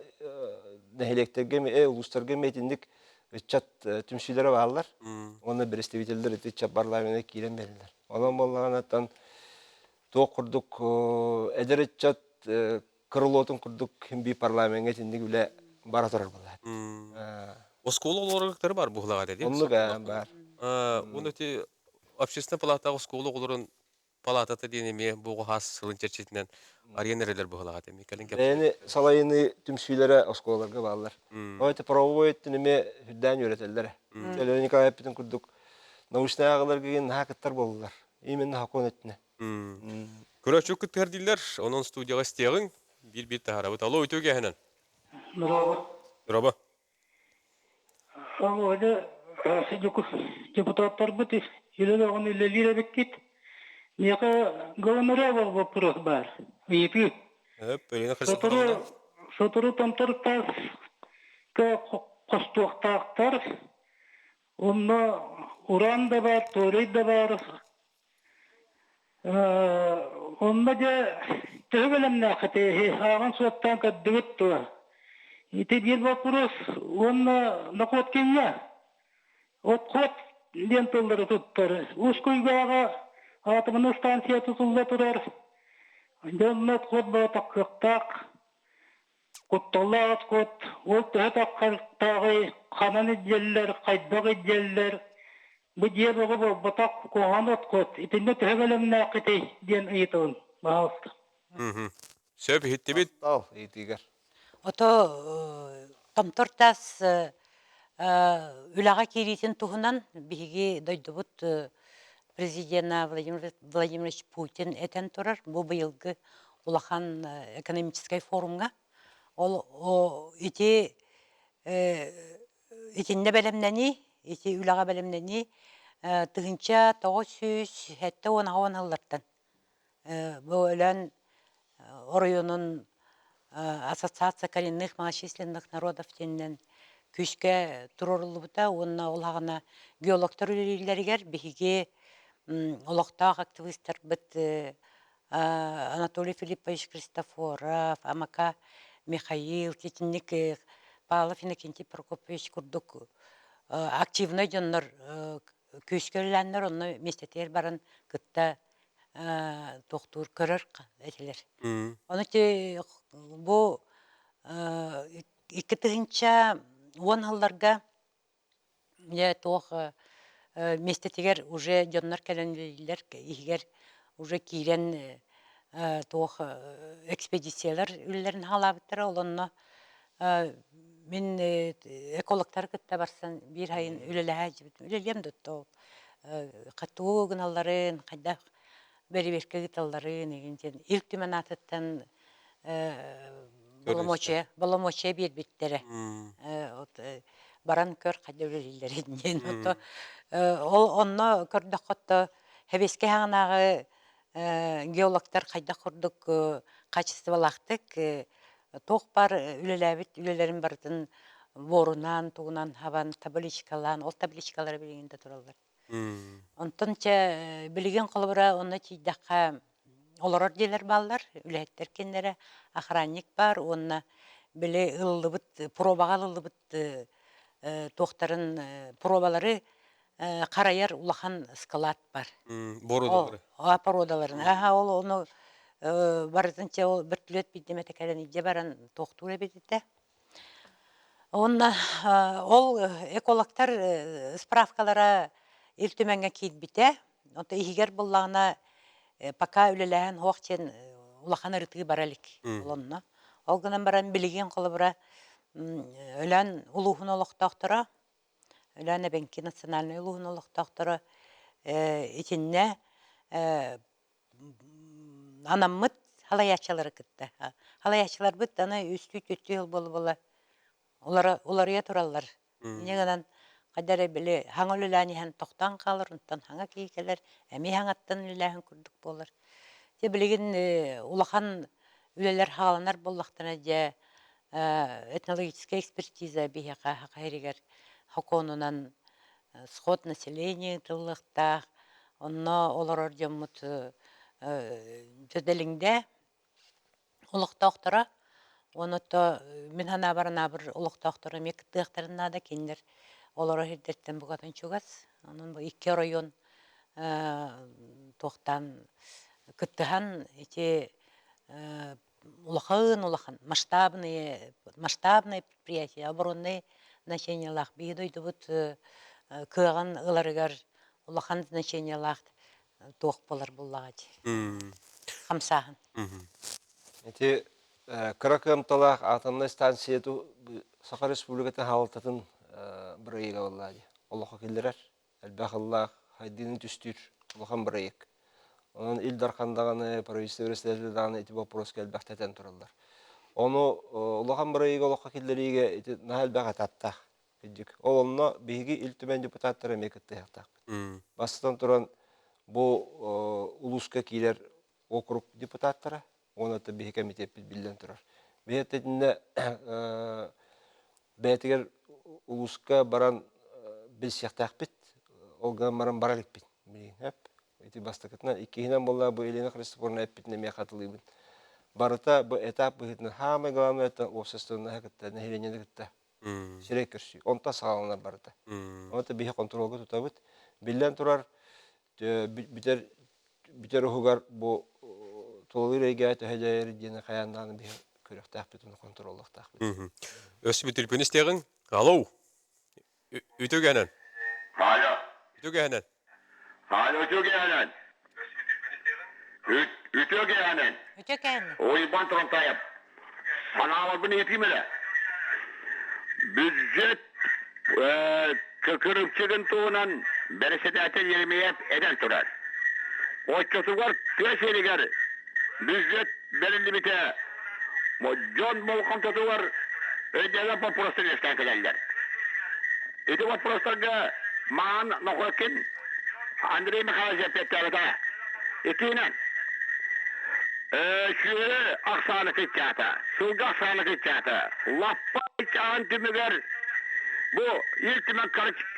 нэһилиэктэргэ эмиэ, улуустарга эмиэ итинник ыччат түмсүүлэрэ бааллар. Уонна представителлэр ити ыччат парламена киирэн биэрэллэр. Онон буоллаҕына туох курдук эдэр ыччат крылотун курдук би парламеҥҥа итинник үлэ бара турар буолаат.
Оскуола оҕолоругар бар буһулаҕа дии.
Оннук баар.
Уонна ити общественная палатаҕа оскуола оҕолорун палатата диэн эмиэ бу хаас сылын чэрчитинэн арыйан эрэллэр быһыылаах эмиэ кэлин
Бэйэни салайыныы түмсүүлэрэ оскуолаларга бааллар. Ол это правовой өттүн эмиэ үрдээн үөрэтэллэр. Леонид Николаевич эппитин курдук научнай ааҕыларга наһаа кыттар буоллулар. Именно сокуон өттүнэ.
Көрөөччү кыттыһар дииллэр, онон студияҕа истиэҕиҥ, биир-биир таһаарабыт. Алло, үтүө киэһэнэн.
Здорово.
Здорово.
Володя, депутаттарбыт үлэлээҕин үлэлиир эбиккит. Миэхэ Голомарева вопрос баар. Ыйытыы. Сотору, сотору томтор тааска хостуохтаахтар. Онно уран да баар, туорай да баар. Онно дьэ төһө бэлэмнээххитий? Ааҕан-суоттаан көрдүгүт дуо? Ити биир боппуруос уонна Находкиҥҥа отход диэн тыллары туттар. Уус Куйгааҕа атомнай станция тутулла турар. Дьэ онно отход буолбатах кыахтаах. Кутталлаах отход ол төһө таххартааҕый, ханан илдьэллэр, хайдах илдьэллэр, бу дьиэ бөҕө буолбатах, куһаҕан отход, итиннэ төһө бэлэмнээххитий диэн ыйытабын, баһаалыста.
Сөп иһиттибит.
Махтал ыйытыыгар.
Ото Томтор таас үлэҕэ киириитин туһунан биһиги дойдубут президена Владимир Владимирович Путин этэн турар. Бу быйылгы улахан экономическай форумҥа. Ол ити итиннэ бэлэмнэнии, ити үлэҕэ бэлэмнэнии 1970 сыллартан бу Өлөөн оройуонун Ассоциация коренных малочисленных народов диэнинэн күүскэ туруоруллубута уонна ол аҕана геологтар үлэлииллэригэр биһиги олохтоох активистарбыт Анатолий Филиппович Христофоров, Амака Михаил, итинник Павлов Иннокентий Прокопьевич курдук активнай дьоннор күүскэ үлэлээннэр онно миэстэтигэр баран кытта туохтуур көрөр этилэр. Ону ити бу 2010 сылларга дьэ туох миэстэтигэр уже дьоннор кэлэн үлэлииллэр иһигэр уже киирэн туох экспедициялар үлэлэрин хаалаабыттара ол онно мин экологтары кытта барсан биир сайын үлэлэһэ сылдьыбытым. Үлэлиэм да ол тугу гыналларын, хайдах бэрэбиэркэ ыыталларын игин диэн Ил Түмэн аатыттан боломуочуйа боломуочуйа биэрбиттэрэ. Вот баран көр хайда үлэлииллэрин диэн. Ол онно көрдөххө Хэбиэскэ хаҕынааҕы геологтар хайдах курдук хаачыстыбалаахтык туох баар үлэлээбит үлэлэрин барытын буорунан, тугунан хабан, табличкалаан, ол табличкалара билигин да тураллар. Онтон чэ билигин холобура онно тиийдэххэ олорор дьиэлэр бааллар, үлэһиттэр кинилэрэ, охранник баар уонна били ылыллыбыт пробаҕа ылыллыбыт туохтарын пробалары харайар улахан ыскалаат бар.
Боруодалары.
Ол породаларын. Аха ол ону барытын чэ ол бөртүлүөт биирдэмэтэ кэлэн илдьэ баран туохтуур эбит этэ. Уонна ол экологтар справкалара Ил Түмэҥҥэ киирбитэ. Онто иһигэр буллаҕына пока үлэлэһэн суох диэн улахан ырытыы бара илик ол онно. Ол гынан баран билигин холобура Өлөөн улууһун олохтоохторо Өлөөн эбэҥки национальнай улууһун олохтоохторо итиннэ анаммыт халайааччылары кытта. Халайааччыларбыт аны үстүү-түөртүү сыл буола-буола уларыйа тураллар. Инньэ гынан хайда эрэ били хаҥа үлэлээн иһэн тохтоон хаалар, онтон хаҥа киһи кэлэр, эмиэ хаҥаттан үлэлээһин курдук буолар. Дьэ билигин улахан үлэлэр хааланар буоллахтарына дьэ этнологическая экспертиза биһиэхэ Саха сиригэр сокуонунан сход населения ыытыллыахтаах, онно олорор дьоммут дьэдэлиҥдэ олохтоохторо уонна то мин санаабар анаабыр олохтоохторо эмиэ кыттыахтарын наада кинилэр олорор сирдэриттэн букатын чугас онон бу икки оройуон туохтаан кыттыһан ити улахан-улахан масштабные масштабное предприятие обороннай значениелаах биһи дойдубут кыаҕын ыларыгар улахан значениелаах туох буолар буллаҕа дии хамсааһын.
Ити кыра кыамталаах атомнай станция Саха Республикатын хаалтатын бырайыга буоллаа дии. Олоххо киллэрэр. Элбэх ыллаах, хайдыыны түстүүр улахан бырайыак. Онон Ил Дархан даҕаны, правительство председателэ даҕаны ити боппуруоска элбэхтэ этэн тураллар. Ону улахан бырайыагы олоххо киллэриигэ ити наһаа элбэх этаптаах кырдьык. Ол онно биһиги Ил Түмэн депутаттара эмиэ кыттыһыахтаахпыт. Бастатан туран, бу улууска киирэр округ депутаттара уонна биһи кэмитиэппит биллэн турар. Биһи итиннэ бэйэтигэр улууска баран билсиэхтээхпит, ол гынан баран бара иликпит билигин Ити бастакытынан, иккиһинэн буолла бу Елена Христофоровна эппитин эмиэ хатылыыбын. Барыта бу этап быһыытынан хаамай главное это общественноһы кытта, нэһилиэнньэни кытта сирэй көрсүү. Онтон саҕаланар барыта. Онто биһи хонтуруолга тутабыт. Биллэн турар, бүтэр бүтэр уһугар бу тулалыыр эйгэҕэ төһө дьайар диэни хайаан даҕаны биһи көрүөхтээхпит уонна хонтуруоллуохтаахпыт.
Өссө бүтүрпүн истиэҕиҥ. Алло. Үтүгэнэн.
Алло.
Үтүгэнэн.
Алло, үтүгэнэн. Үтүгэнэн.
Үтүгэнэн.
Уйбан Тронтаев. Санааларбын этиим эрэ. Бюджет кырыымчыгын туһунан бэрэссэдээтэл Еремеев этэн турар. Оччотугар тыа сиригэр бюджет бэриллибитэ дьон болҕомтотугар өйдөбө боппуруостар үөскээн кэлэллэр. Ити боппуруостарга Маан Нохрокин Андрей Михайлович эппиэттээбэтэ. Иккиһинэн, сүөһү ахсаана кыччаата, сылгы ахсаана кыччаата. Лаппа иччаҕын түмүгэр. Бу Ил Түмэн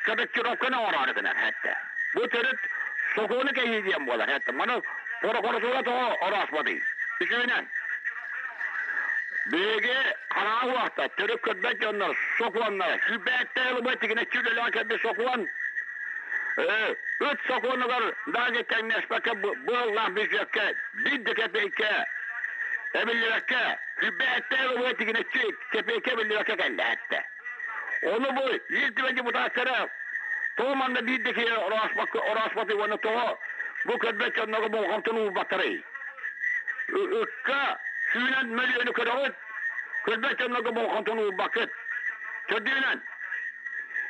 корректировканы оҥороору гынар этэ. Бу төрүт сокуону кэһии диэн буолар этэ. Маны прокуратура тоҕо орооспотуй? Үсүһүнэн, биһиги хараҥа уохта төрүт көрбөт дьоннор сокуоннара сүүрбэттэ ылыбыт тигинэччи үлэлээн кэлбит сокуон ыт сокуонугар даже тэҥнэспэккэ быыллаах бюджеккэ биир да кэпиэйкэ эбиллибэккэ сүүрбэттэ ылыбыт тигинэччи кэпиэйкэ эбиллибэккэ кэллэ эттэ. Ону бу Ил Түмэн депутаттара тоҕо манна биир да киһи орооспатый уонна тоҕо бу көрбөт дьоннорго болҕомтону уурбаттарый? Ыкка сүүнэн мөлүйүөнү көрөҕүт, көрбөт дьоннорго болҕомтону уурбаккыт. Төрдүһүнэн,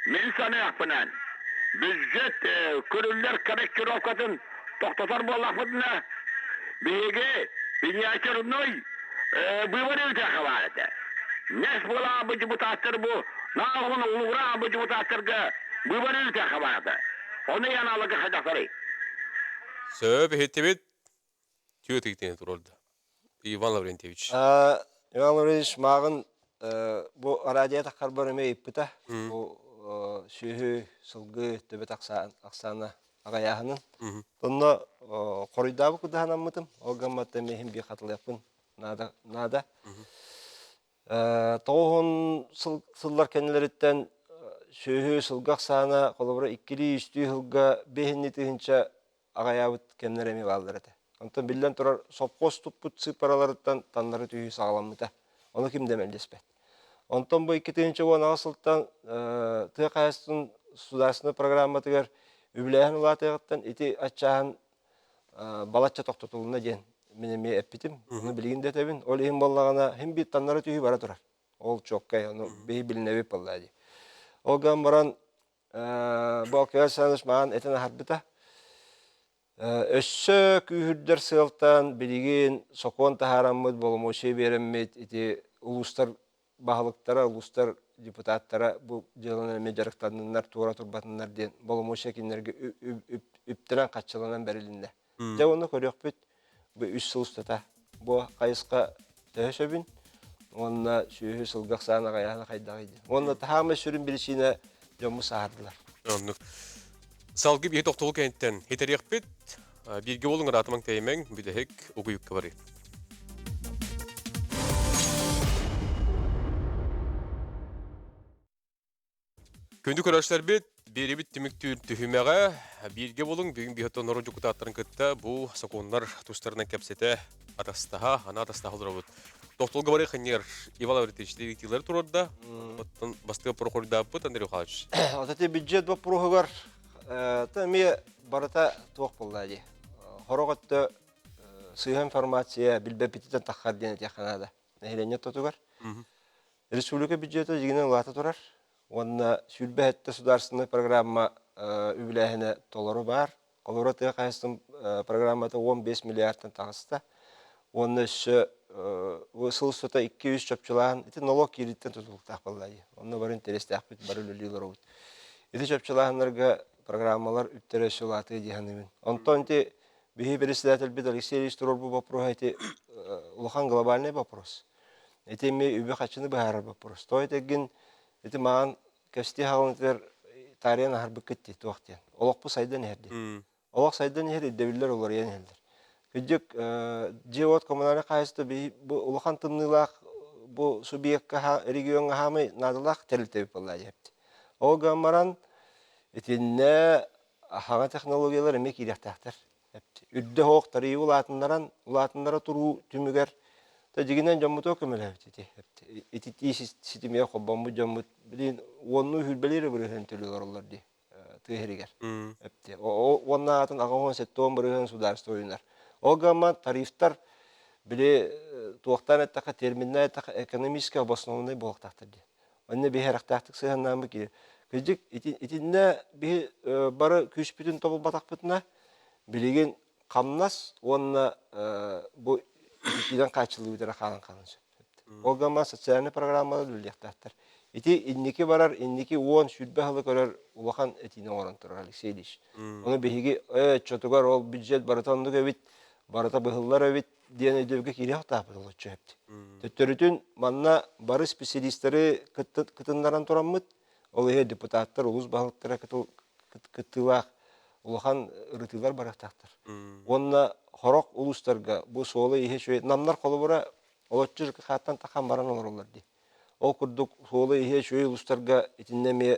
мин саныахпынан, бюджет көрүллэр корректировкатын тохтотор буоллахпытына, биһиги миниатюрный выбор ыытыахха баар этэ. Нэс буолаабыт депутаттар бу нааҕын улугураабыт депутаттарга выбор ыытыахха баар этэ. Ону яналыгы хайдахтарый?
Сөп иһиттибит. Түө тигитине турорду. Иван Лаврентьевич.
Иван Лаврентьевич мааҕын бу радио таххарбар эмиэ ыйыппыта. Бу сүөһү, сылгы төбөт ахсаана аҕайааһынын. Онно хоруйдаабыт кудаһанаммытым. Ол гамматта миһин би хатылыахпын наада. наада. Тоҕуһун сыллар кэннилэриттэн сүөһү сылгы ахсаана холобура иккилии-үстүү сылга биэһинни тыһыынча аҕайаабыт кэмнэр эмиэ бааллар этэ. Онтон биллэн турар сопхуос туппут сыыппараларыттан таннары түһүү саҕаламмыта. Ону ким да мэлдьэспэт. Онтон бу 2018 сылтан тыа хаһаайыстыбатын судаарыстыбаннай программатыгар үбүлээһин улаатыаҕыттан ити аччааһын балачча тохтотулунна диэн мин эмиэ эппитим. Ону билигин да этэбин. Ол иһин буоллаҕына, син биир таннары түһүү бара турар. Ол чуоккай, ону биһи билинэбит буоллаа дии. Ол гынан баран бу Алкай Александрович маҕан этэн аһарбыта. Өссө күүһүрдэр сыалтан билигин сокуон таһаараммыт, боломуочуйа биэрэммит ити улуустар баһылыктара, улуустар депутаттара бу дьыаланан эмиэ дьарыктанныннар, туора турбатыннар диэн боломуочуйа кинилэргэ үптэнэн-хаччыланан бэрилиннэ. Дьэ уонна көрүөхпүт бу үс сыл устата бу хайысха төһө сөбүн уонна сүөһү сылгы ахсаана аҕыйаана хайдаҕый диэн. Уонна таһаамай сүрүн биричиинэ дьоммут саһардылар.
Оннук. Салгыы биһи тохтобул кэнниттэн итэриэхпит. Бииргэ буолуҥ ыраатымаҥ тэйимэҥ, бүтэһик угуйукка барыы. Күндү көрөөччүлэрбит, биэрибит түмүктүүр түһүмэҕэ бииргэ буолуҥ. Бүгүн биһиги норуот дьокутааттарын кытта бу сокуоннар тустарынан кэпсэтэ, атастаһа, ана атастаһа олоробут. Тохтолго бары ханньыгар Иван Лаврентьевич ыйытыылары туруорда. Оттон бастакы прохордааппыт Андрей Михайлович.
Вот эти бюджет боппуруоһугар эмиэ барыта туох буолла дии. Хорох өттө сыыһа информация билбэппититтэн таххар диэн этиэххэ наада. Нэһилиэнньэ ортотугар. Республика бюджета дьиҥинэн улаата турар уонна 27 судаарыстыбаннай программа үбүлээһинэ толору баар. Холобура, тыа хаһаайыстыбатын программата 15 миллиардтан таҕыста. Уонна өссө сыл устата 2-3 чопчулааһын ити нолуок киирииттэн тутулуктаах буолла дии. Онно бары интэриэстээхпит, бары үлэлии олоробут. Ити чопчулааһыннарга программалар үптэрэ өссө улаатыа дии саныыбын. Онтон ити биһи председательбит Алексей Ильич туруорбут боппуруоһа ити улахан глобальный вопрос. Ити эмиэ үбү-харчыны быһаарар боппуруос. Тоҕо этэргин ити маҕан кэстии хаалынытыгар таарыйан аһарбыккыт дии туох диэн. Олохпут сайдан иһэр дии. Олох сайдан иһэр ирдэбиллэр уларыйан иһэллэр. Кырдьык, дьиэ-уот коммунальнай хаһаайыстыба бу улахан тымныылаах бу субъекка региоҥҥа хаамай наадалаах тэрилтэбит буолла диэбит. Ол гынан баран итиннэ хаҥа технологиялар эмиэ киириэхтээхтэр. Үрдэ оһох тарыйыы улаатыннаран, улаатыннара туруу түмүгэр та дьигинэн дьоммутугар көмөлөһөбүт ити. Ититии ситимигэр холбоммут дьоммут билин уоннуу сүүрбэлиир бырыһыан төлүү олороллор дии тыа иһигэр. Уонна атын 87 бырыһыан судаарыстыба ойунар. Ол гамма тарифтар били туохтаан эттэххэ терминнээн эттэххэ экономически обоснованный буолуохтаахтар дии. Онно биһи эрэхтээхтик сыһыаннааммыт киһи. Кырдьык, итиннэ биһи бары күүспүтүн тобулбатахпытына, билигин хамнас уонна бу ититиинэн хааччыллыбыт эрэ хаалан хаалан сөп. Ол гынан социальнай программалар үлэлиэхтээхтэр. Ити инники барар, инники 10-20 сылы көрөр улахан этиини оҥорон турар Алексей Ильич. Ону биһиги оччотугар ол бюджет барыта оннук эбит, барыта быһыллар эбит диэн өйдөбүлгэ киириэх тааппыт олоччу эбит. Төттөрүтүн манна бары специалистары кытыннаран тураммыт, Ол иһин депутаттар, улуус баһылыктара кыттыылаах улахан ырытыылар барыахтаахтар. Уонна хорох улуустарга бу суолу-ииһи үчүгэй намнар холобура олоччу ЖКХ-тан тахан баран олороллор дии. Ол курдук суолу-ииһи үчүгэй улуустарга итиннэ эмиэ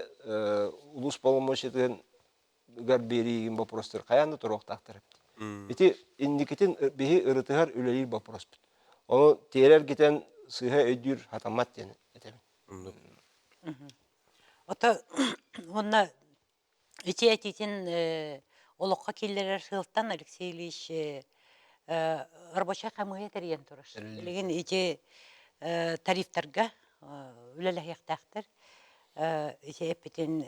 улуус боломуочуйатын гар биэриигин боппуруостар хайаан да туруохтаахтар эбит. Ити инникитин биһи ырытыһар үлэлиир боппуруоспут. Ону тиэрэ эргитэн сыыһа өйдүүр хатаммат диэн этэбин.
Ото уонна ити этиитин олоххо киллэрэр сыалтан Алексей Ильич рабочай хамыыһыйа тэрийэн турар. Билигин ити тарифтарга үлэлэһиэхтээхтэр. Ити эппитин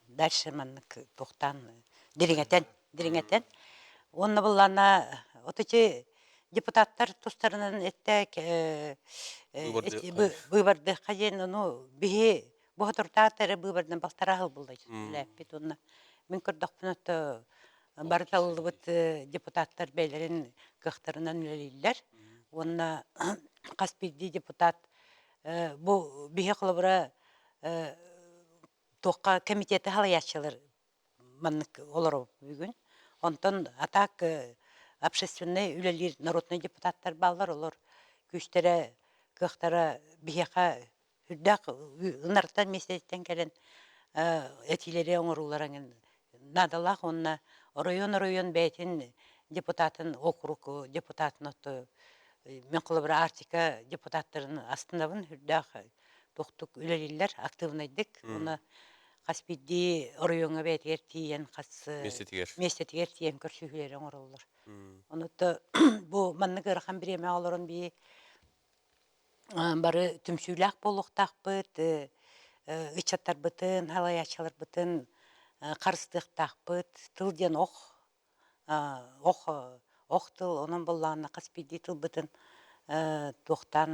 дальше маннык туохтаан дириҥэтэн дириҥэтэн уонна былаана вот эти депутаттар тустарынан этте быыбардыахха диэн ону биһи бу соторутааҕыта эрэ быыбардан балтараа сыл буолла үлээппит уонна мин көрдөхпүнэ то бары талыллыбыт депутаттар бэйэлэрин кыахтарынан үлэлииллэр уонна хас биирдии депутат бу биһи холобура туохха комитеты халайааччылар маннык олоробут бүгүн. Онтон а так общественнай үлэлиир народнай депутаттар бааллар, олор күүстэрэ, кыахтара биһиэхэ үрдээх ынартан миэстэтиттэн кэлэн этиилэри оҥоруулара наадалаах уонна оройуон-оройуон бэйэтин депутатын округ депутатын отто мен холобура Арктика депутаттарын астынабын үрдээх тохтук үлэлииллэр активнайдык уонна хас биирдии оройуоҥҥа бэйэтигэр тиийэн хас
миэстэтигэр
миэстэтигэр тиийэн көрсүһүүлэри оҥороллор. Онута бу маннык ыарахан бириэмэҕэ олорон бии бары түмсүүлээх буолуохтаахпыт, ыччаттарбытын, халайааччыларбытын харыстыахтаахпыт. Тыл диэн ох ох ох тыл онон буоллаҕына хас биирдии тылбытын туохтаан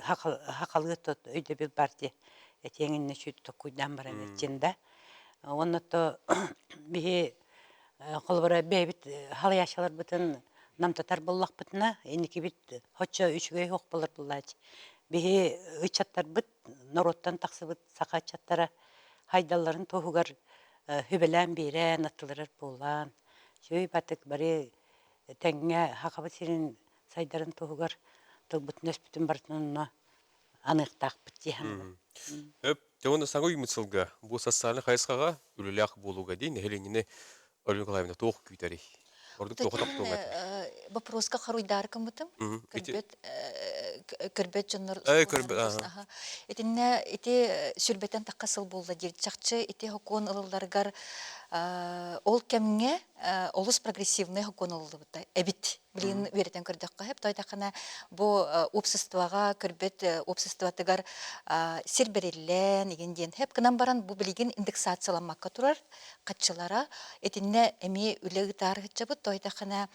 хахалыы өйдөбүл бар дии этиэҥ иннинэ сүүт токкуйдаан баран этчин да уонна то биһи холобура бэйэбит халайааччыларбытын намтатар буоллахпытына инникибит хоччо үчүгэй суох буолар буоллааччы биһи ыччаттарбыт норуоттан тахсыбыт саха ыччаттара хайдалларын туһугар сүбэлээн биэрэн, аттыларар буолан, сүүй батык бары тэҥҥэ Сахабыт сирин сайдарын туһугар тылбытын-өспүтүн барытын онно аныахтаахпыт дии саныыбын.
Өп, дьэ уонна саҥа үүммүт сылга бу социальнай хайысхаҕа үлэлээх буолууга дии нэһилиэнньэни Ольга Николаевна туох күүтэрий? Ордук туохха тохтуоҥ этэй?
Вопроска хоруйдаары гыммытым. Көрбөт көрбөт дьоннор
көрбөт
Итиннэ ити сүрбэтэн тахха сыл буолла диир. Чахчы ити сокуон ылылларыгар ол кэмҥэ олус прогрессивный сокуон ылыллыбыта эбит. Билигин үөрэтэн көрдөххө сөп. Тоойдоххуна бу обществоҕа көрбөт обществотыгар сир бэриллэн игин диэн сөп гынан баран бу билигин индексацияламмакка турар хаччылара итиннэ эмиэ үлэ ыытаар сылдьабыт. Тоойдоххуна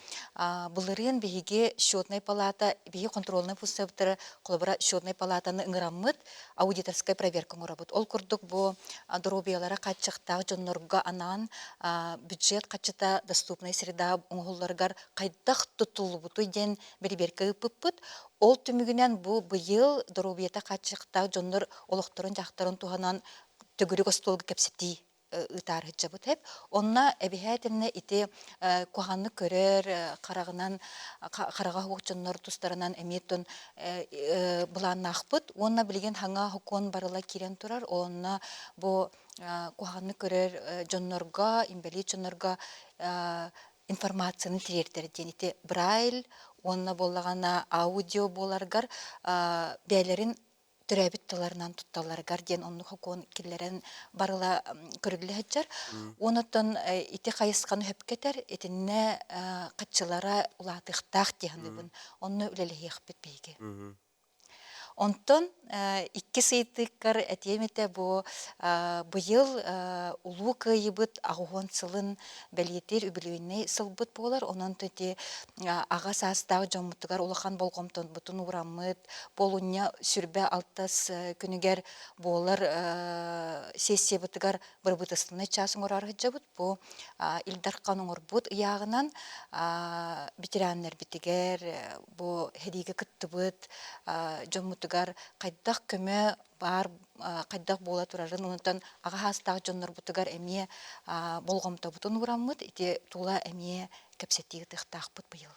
былырыын биһиги счетнай палата биһи контрольнай функциябытыгар холобура счетнай палатаны ыҥыраммыт аудиторскай проверка оҥоробут. Ол курдук бу доруобуйалара хааччахтаах дьоннорго анаан бюджет хаччыта доступная среда оҥоһулларыгар хайдах туттуллубутуй диэн бэрэбиэркэ ыыппыппыт. Ол түмүгүнэн бу быйыл доруобуйата хааччахтаах дьоннор олохторун-дьаһахтарын туһанан төгүрүк остуолга кэпсэтии ыытаар сылдьабыт эп. Онно эбиһээтиннэ ити куһаҕаннык көрөр, хараҕынан хараҕа суох дьоннор тустарынан эмиэ тон былааннаахпыт. Уонна билигин хаҥа сокуон барыла киирэн турар. Онно бу куһаҕаннык көрөр дьоннорго, инбэлиит дьоннорго информацияны тириэрдэр диэн ити Брайль уонна буоллаҕына аудио буоларгар бэйэлэрин төрөөбүт тылларынан тутталларыгар диэн оннук сокуон киллэрэн барыла көрүллэ сылдьар. Онон ити хайысханы сөпкө этэр, итиннэ хаччылара улаатыахтаах дии саныыбын. Онно үлэлэһиэхпит биһиги. Онтон иккис ыйытыыккар этиэм этэ бу быйыл Улуу Кыайыыбыт 80 сылын бэлиэтиир үбүлүөйнэй сылбыт буолар. Онон ити аҕа саастаах дьоммутугар улахан болҕомтобутун уураммыт, Полунньа сүрбэ алтыс күнүгэр буолар сессиябытыгар бырабыыталыстыбаннай чаас оҥороору сылдьабыт. Бу Ил Дархан оҥорбут ыйааҕынан ветераннарбытыгар бу сэриигэ кыттыбыт дьоммутугар. дьоннорбутугар хайдах көмө баар хайдах буола турарын онтон аҕа саастаах дьоннорбутугар эмиэ болҕомтобутун уураммыт ити тула эмиэ кэпсэтии ыытыахтаахпыт быйыл.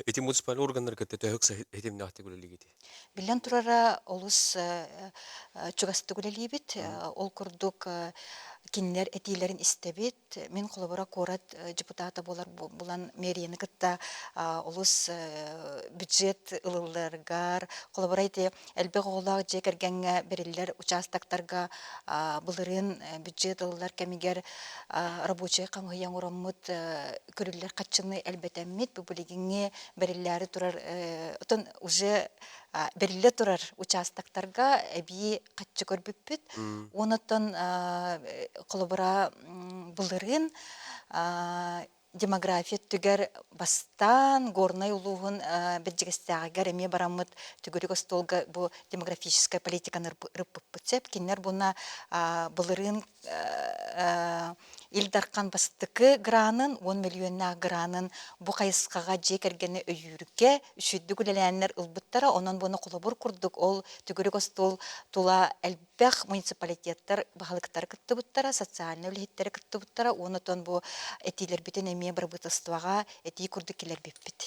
Ити муниципальнай органнар кытта төһө ситимнээхтик үлэлиигит?
Биллэн турара олус чугастык үлэлиибит. Ол курдук кинилэр этиилэрин истэбит. Мин холобура куорат депутата буолар булан мэрияны кытта олус бюджет ылылларыгар, холобура ити элбэх оҕолоох дьиэ кэргэҥҥэ бэриллэр участоктарга былырыын бюджет ылыллар кэмигэр рабочай хамыһыйа оҥороммут көрүллэр хаччыны элбэтэммит бу билигиҥҥи бэриллээри турар отон уже бэриллэ турар участоктарга эбии хаччы көрбүппүт. Онон холобура былырыын демография өттүгэр бастаан Горнай улууһун Бэрдьигэстээҕигэр эмиэ бараммыт төгүрүк остуолга бу демографическай политиканы ырыппыппыт сөп. Кинилэр буна былырыын Ил Дархан бастакы гранын, 10 мөлүйүөннээх гранын бу хайысхаҕа дьиэ кэргэни өйүүргэ үчүгэйдик үлэлээннэр ылбыттара. Онон буну холобур курдук ол төгүрүк остуол тула элбэх муниципалитеттар баһылыктара кыттыбыттара, социальнай үлэһиттэрэ кыттыбыттара. Уонна оттон бу этиилэрбитин эмиэ бырабыыталыстыбаҕа этии курдук киллэрбиппит.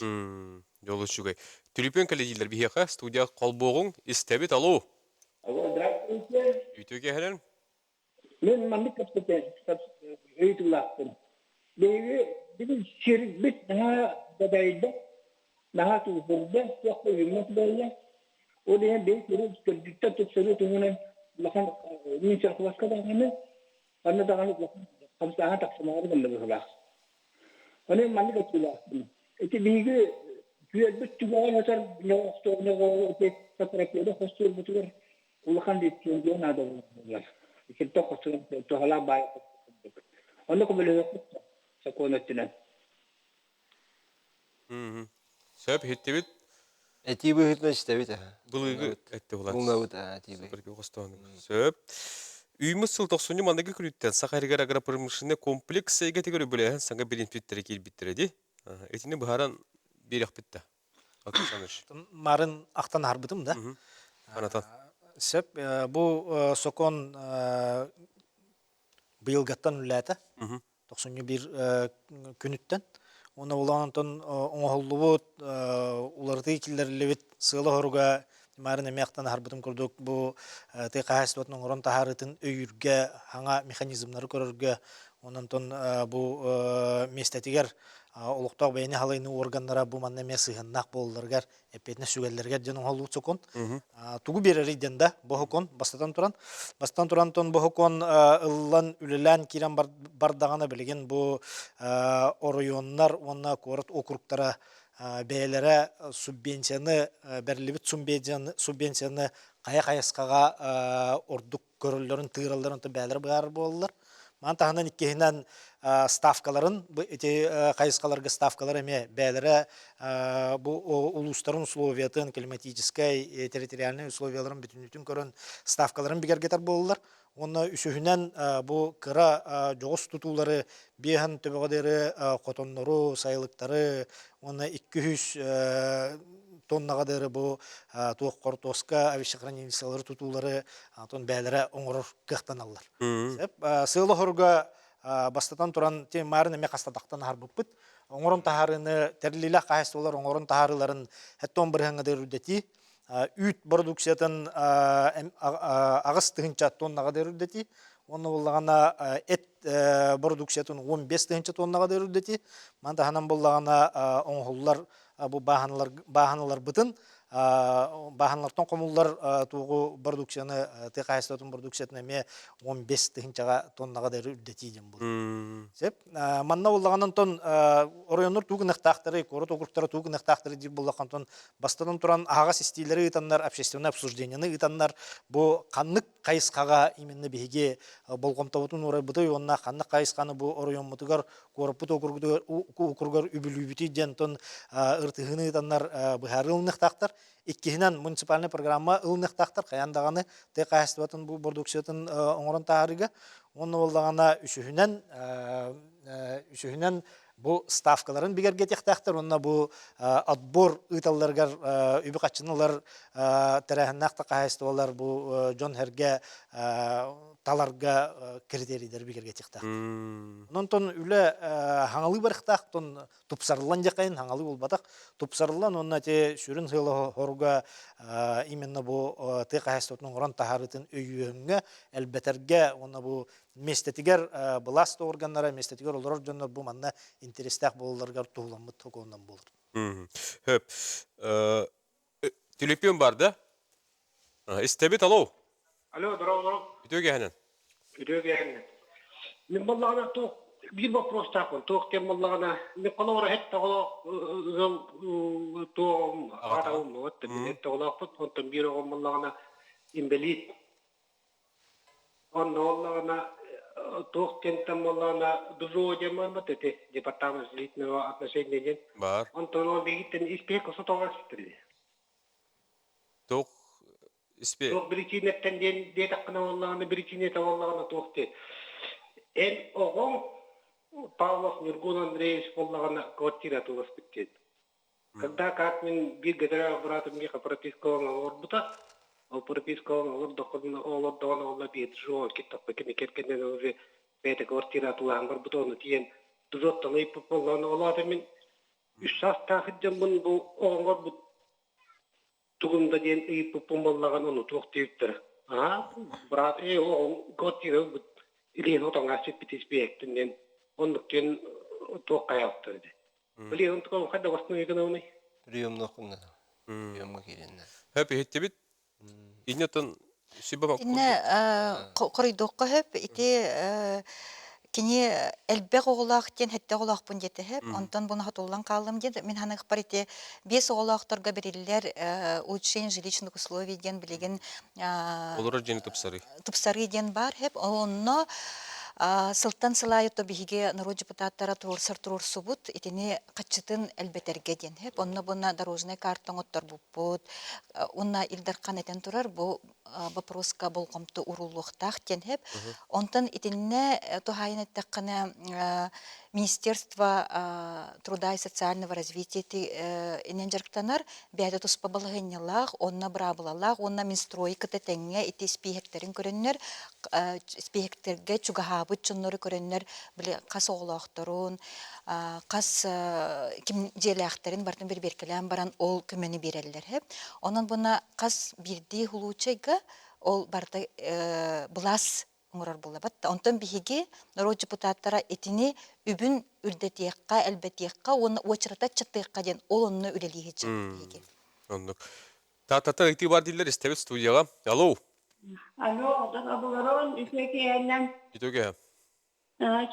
Дьол үчүгэй. Түлүпүөн кэлэ дииллэр биһиэхэ студия холбуоҕуҥ истэбит алло.
Алло, здравствуйте.
Үтүө киэһэлэр.
Мин маннык кэпсэтэ ыйытыылаахпын. Биһиги бүгүн сирбит наһаа дадайда, наһаа тууһурда, туох да үүммэт буолла. Ол иһин биһиги сири төрдүттэн тупсарыы туһунан улахан Минсельхозка даҕаны, ханна даҕаны улахан хамсааһын тахсымаары гынна быһыылаах. Ону маннык этиилээхпин. Ити биһиги күөлбүт түгэҕин өтөр ити Сапарапиода хостуурбутугар улахан лицензия наада буолар. Итинтэн хосугун туһалаах баай Онно көмөлөһүөхпүт сокуон өттүнэн.
Сөп иһиттибит.
Этии быһыытынан истэбит аха.
Былыгы этти булан.
Булнабыт этии
Сөп. Үүммүт сыл тохсунньу манныгы күнүттэн Саха сиригэр агропромышленнай комплекс эйгэтигэр үбүлээһин саҥа бириинсиптэрэ киирбиттэрэ дии. Итини быһааран биэриэхпит да.
Марын ахтан аһарбытым да.
Анатан.
Сөп. Бу сокон быйылгаттан үллээтэ. Тохсунньу биир күнүттэн. Уонна булан онтон оҥоһуллубут, уларытыы киллэриллибит сыала-соруга Марын эмиэ ахтан аһарбытым курдук бу тыа хаһаайыстыбатын оҥорон таһаарыытын өйүүргэ, саҥа механизмнары көрөргө, онон бу миэстэтигэр олохтоох бэйэни халайыныы органнара бу манна эмиэ сыһыаннаах буолалларыгар, эппиэтинэс сүгэллэригэр диэн оҥоһуллубут сокуон. Тугу биэрэрий диэн да бу сокуон бастатан туран. Бастатан туран бу сокуон ыллан үлэлээн киирэн бардаҕына билигин бу оройуоннар уонна куорат округтара бэйэлэрэ субвенцияны бэриллибит субвенцияны хайа хайысхаҕа ордук көрөллөрүн, тыыралларын онтон бэйэлэрэ быһаарар буолаллар. Маны таһынан иккиһинэн ставкаларын, ити хайысхаларга ставкалар эмиэ бэйэлэрэ бу улуустарын условиятын, климатическай, территориальнай условияларын бүтүннүүтүн көрөн ставкаларын бигэргэтэр буолаллар. Уонна үсүһүнэн бу кыра дьоҕус тутуулары биэһэн төбөҕө диэри хотоннору, сайылыктары уонна 200 тоннаҕа диэри бу туох хортуоска, овощехранилищелары тутуулары онтон бэйэлэрэ оҥорор кыахтаналлар. Сөп. Сыал оһорго бастатан туран маарын эмиэ хастатахтан аһарбыппыт. Оҥорон таһаарыыны тэриллиилээх хаһаайыстыбалар оҥорон таһаарыыларын хэттон бырыһыаҥҥа диэри үрдэтии, үүт продукциятын 8 тыһыынча тоннаҕа диэри үрдэтии, уонна буоллаҕына эт продукциятын 15 тыһыынча тоннаҕа диэри үрдэтии, маны таһынан буоллаҕына оҥоһуллар бу бааһыналарбытын бааһыналартан хомуллар туоҕу продукцияны тыа хаһаайыстыбатын продукциятын эмиэ 15 тыһыынчаҕа тоннаҕа диэри үрдэтии диэн буолар. Сөп. Манна буоллаҕына онтон оройуоннар тугу гыныахтаахтарый, куорат округтара тугу гыныахтаахтарый диир буоллахха онтон бастатан туран аһаҕас истиилэри ыытаннар, общественное обсуждениены ыытаннар бу ханнык хайысхаҕа именно биһиги болҕомтобутун уурарбытый уонна ханнык хайысханы бу оройуоммутугар куораппыт округар үбүлүүбүтүй диэн онтон ырытыһыыны ыытаннар быһаарыы ылыныахтаахтар. Иккиһинэн муниципальнай программа ылыныахтаахтар хайаан даҕаны тыа хаһаайыстыбатын бу бородууксуйатын оҥорон таһаарыыга. Уонна буоллаҕына үсүһүнэн үсүһүнэн Бу ставкаларын бигэргэтиэхтээхтэр уонна бу отбор ыыталларыгар үбү-харчыны ылар тэрээһиннээх да хаһаайыстыбалар бу дьон-сэргэ таларга критерийдэри бигэргэтиэхтээхтэр. Онон үлэ хаҥалыы барыахтаах, тупсарыллан дьэхэйин хаҥалыы буолбатах, тупсарыллан уонна ити сүрүн сыала-соруга именно бу тыа хаһаайыстыбатын оҥорон таһаарыытын өйүөҥҥэ, элбэтэргэ уонна бу миэстэтигэр былаас да органнара, миэстэтигэр олорор дьоннор бу манна интэриэстээх буолалларыгар туһуламмыт сокуонунан буолар.
Хөп. Түлүпүөн бар да? Истэбит, алло.
Алло, здорово,
Үтүө киэһэнэн.
Үтүө киэһэнэн. Мин буоллаҕына туох биир вопростаахпын. Туох диэн буоллаҕына, мин холобура эт оҕолоох ыал туоҕум аҕатаҕым вот мин эт оҕолоохпут, онтон биир оҕом буоллаҕына инбэлиит. Онно буоллаҕына туох диэнтэн буоллаҕына ДЗО диэн барбыт ити департамент жилищного отношения диэн.
Бар.
Онтон ол биһигиттэн испиэк сотоҕо сүтүрү.
Туох испиэк?
Туох биричиинэттэн диэн диэтэххинэ буоллаҕына биричиинэтэ буоллаҕына туох диэн. Эн оҕоҥ Павлов Ньургун Андреевич буоллаҕына квартира атыыласпыт диэн. Когда как мин бииргэ төрөөбүт быраатым миэхэ пропискалаан олорбута. Ол пропискалаан олордоххуна олордоҕуна уонна биир киттаппа кини кэргэнинэн уже бэйэтэ квартира атыылаһан барбыта ону тиийэн дужоттан ыйыппыт буоллаҕына ол аата мин үс саастаах дьоммун бу оҕоҥорбут тугун да диэн ыйыппыппын буоллаҕына ону туох диэбиттэрэ аа брат ээ оҕоҥ квартира ылбыт илиин отоҥҥо сиппит испиэһэктин диэн оннук диэн туох хайаабыттар ити Блин, он такой хайда восстанови гынабыный?
Приемнуоххун наада. Приемҥа киирэннэр.
Хөп иһиттибит. Иннетон сүбэ
Инне хоруйдуохха хөп ити кини элбэх оҕолоох диэн хэттэ оҕолоохпун диэтэ хөп онтон буну хотуллан хааллым диэн мин ханыгыппар ити биэс оҕолоохторго бериллэр улучшение жилищных условий диэн билигин
олорор дьиэни тупсарыы
тупсарыы диэн баар хэп онно сылтан сыл аайы биһиги норуот депутаттара туруорсар туруорсубут итини хаччытын элбэтэргэ диэн хэп онно буна дорожная карта оҥотторбуппут уонна Ил Дархан этэн турар бу вопроска болҕомто ууруллуохтаах диэн хэп онтон итиннэ туһаайан эттэххинэ Министерство труда и социального развития инэн дьарыктанар бэйэтэ туспа балаһыанньалаах, онно быраабылалаах уонна Минстрой кытта тэҥҥэ ити испииһэктэрин көрөннөр, испииһэктэргэ чугаһаабыт дьоннору көрөннөр били хас оҕолоохторун, хас ким дьиэлээхтэрин барытын бэрэбиэркэлээн баран ол көмөнү биэрэллэр. Онон буна хас биирдии случайга ол барыта былаас оҥорор буоллабат. Онтон биһиги норуот депутаттара итини үбүн үрдэтиэххэ, элбэтиэххэ уонна уочарата аччатыахха диэн ол онно үлэлии сылдьабыт биһиги.
Оннук. Таатата ыйтыы бар дииллэр истэбит студияҕа. Алло.
Алло, оттон оболорон үтүө киэһэннэн.
Үтүө киэһэ.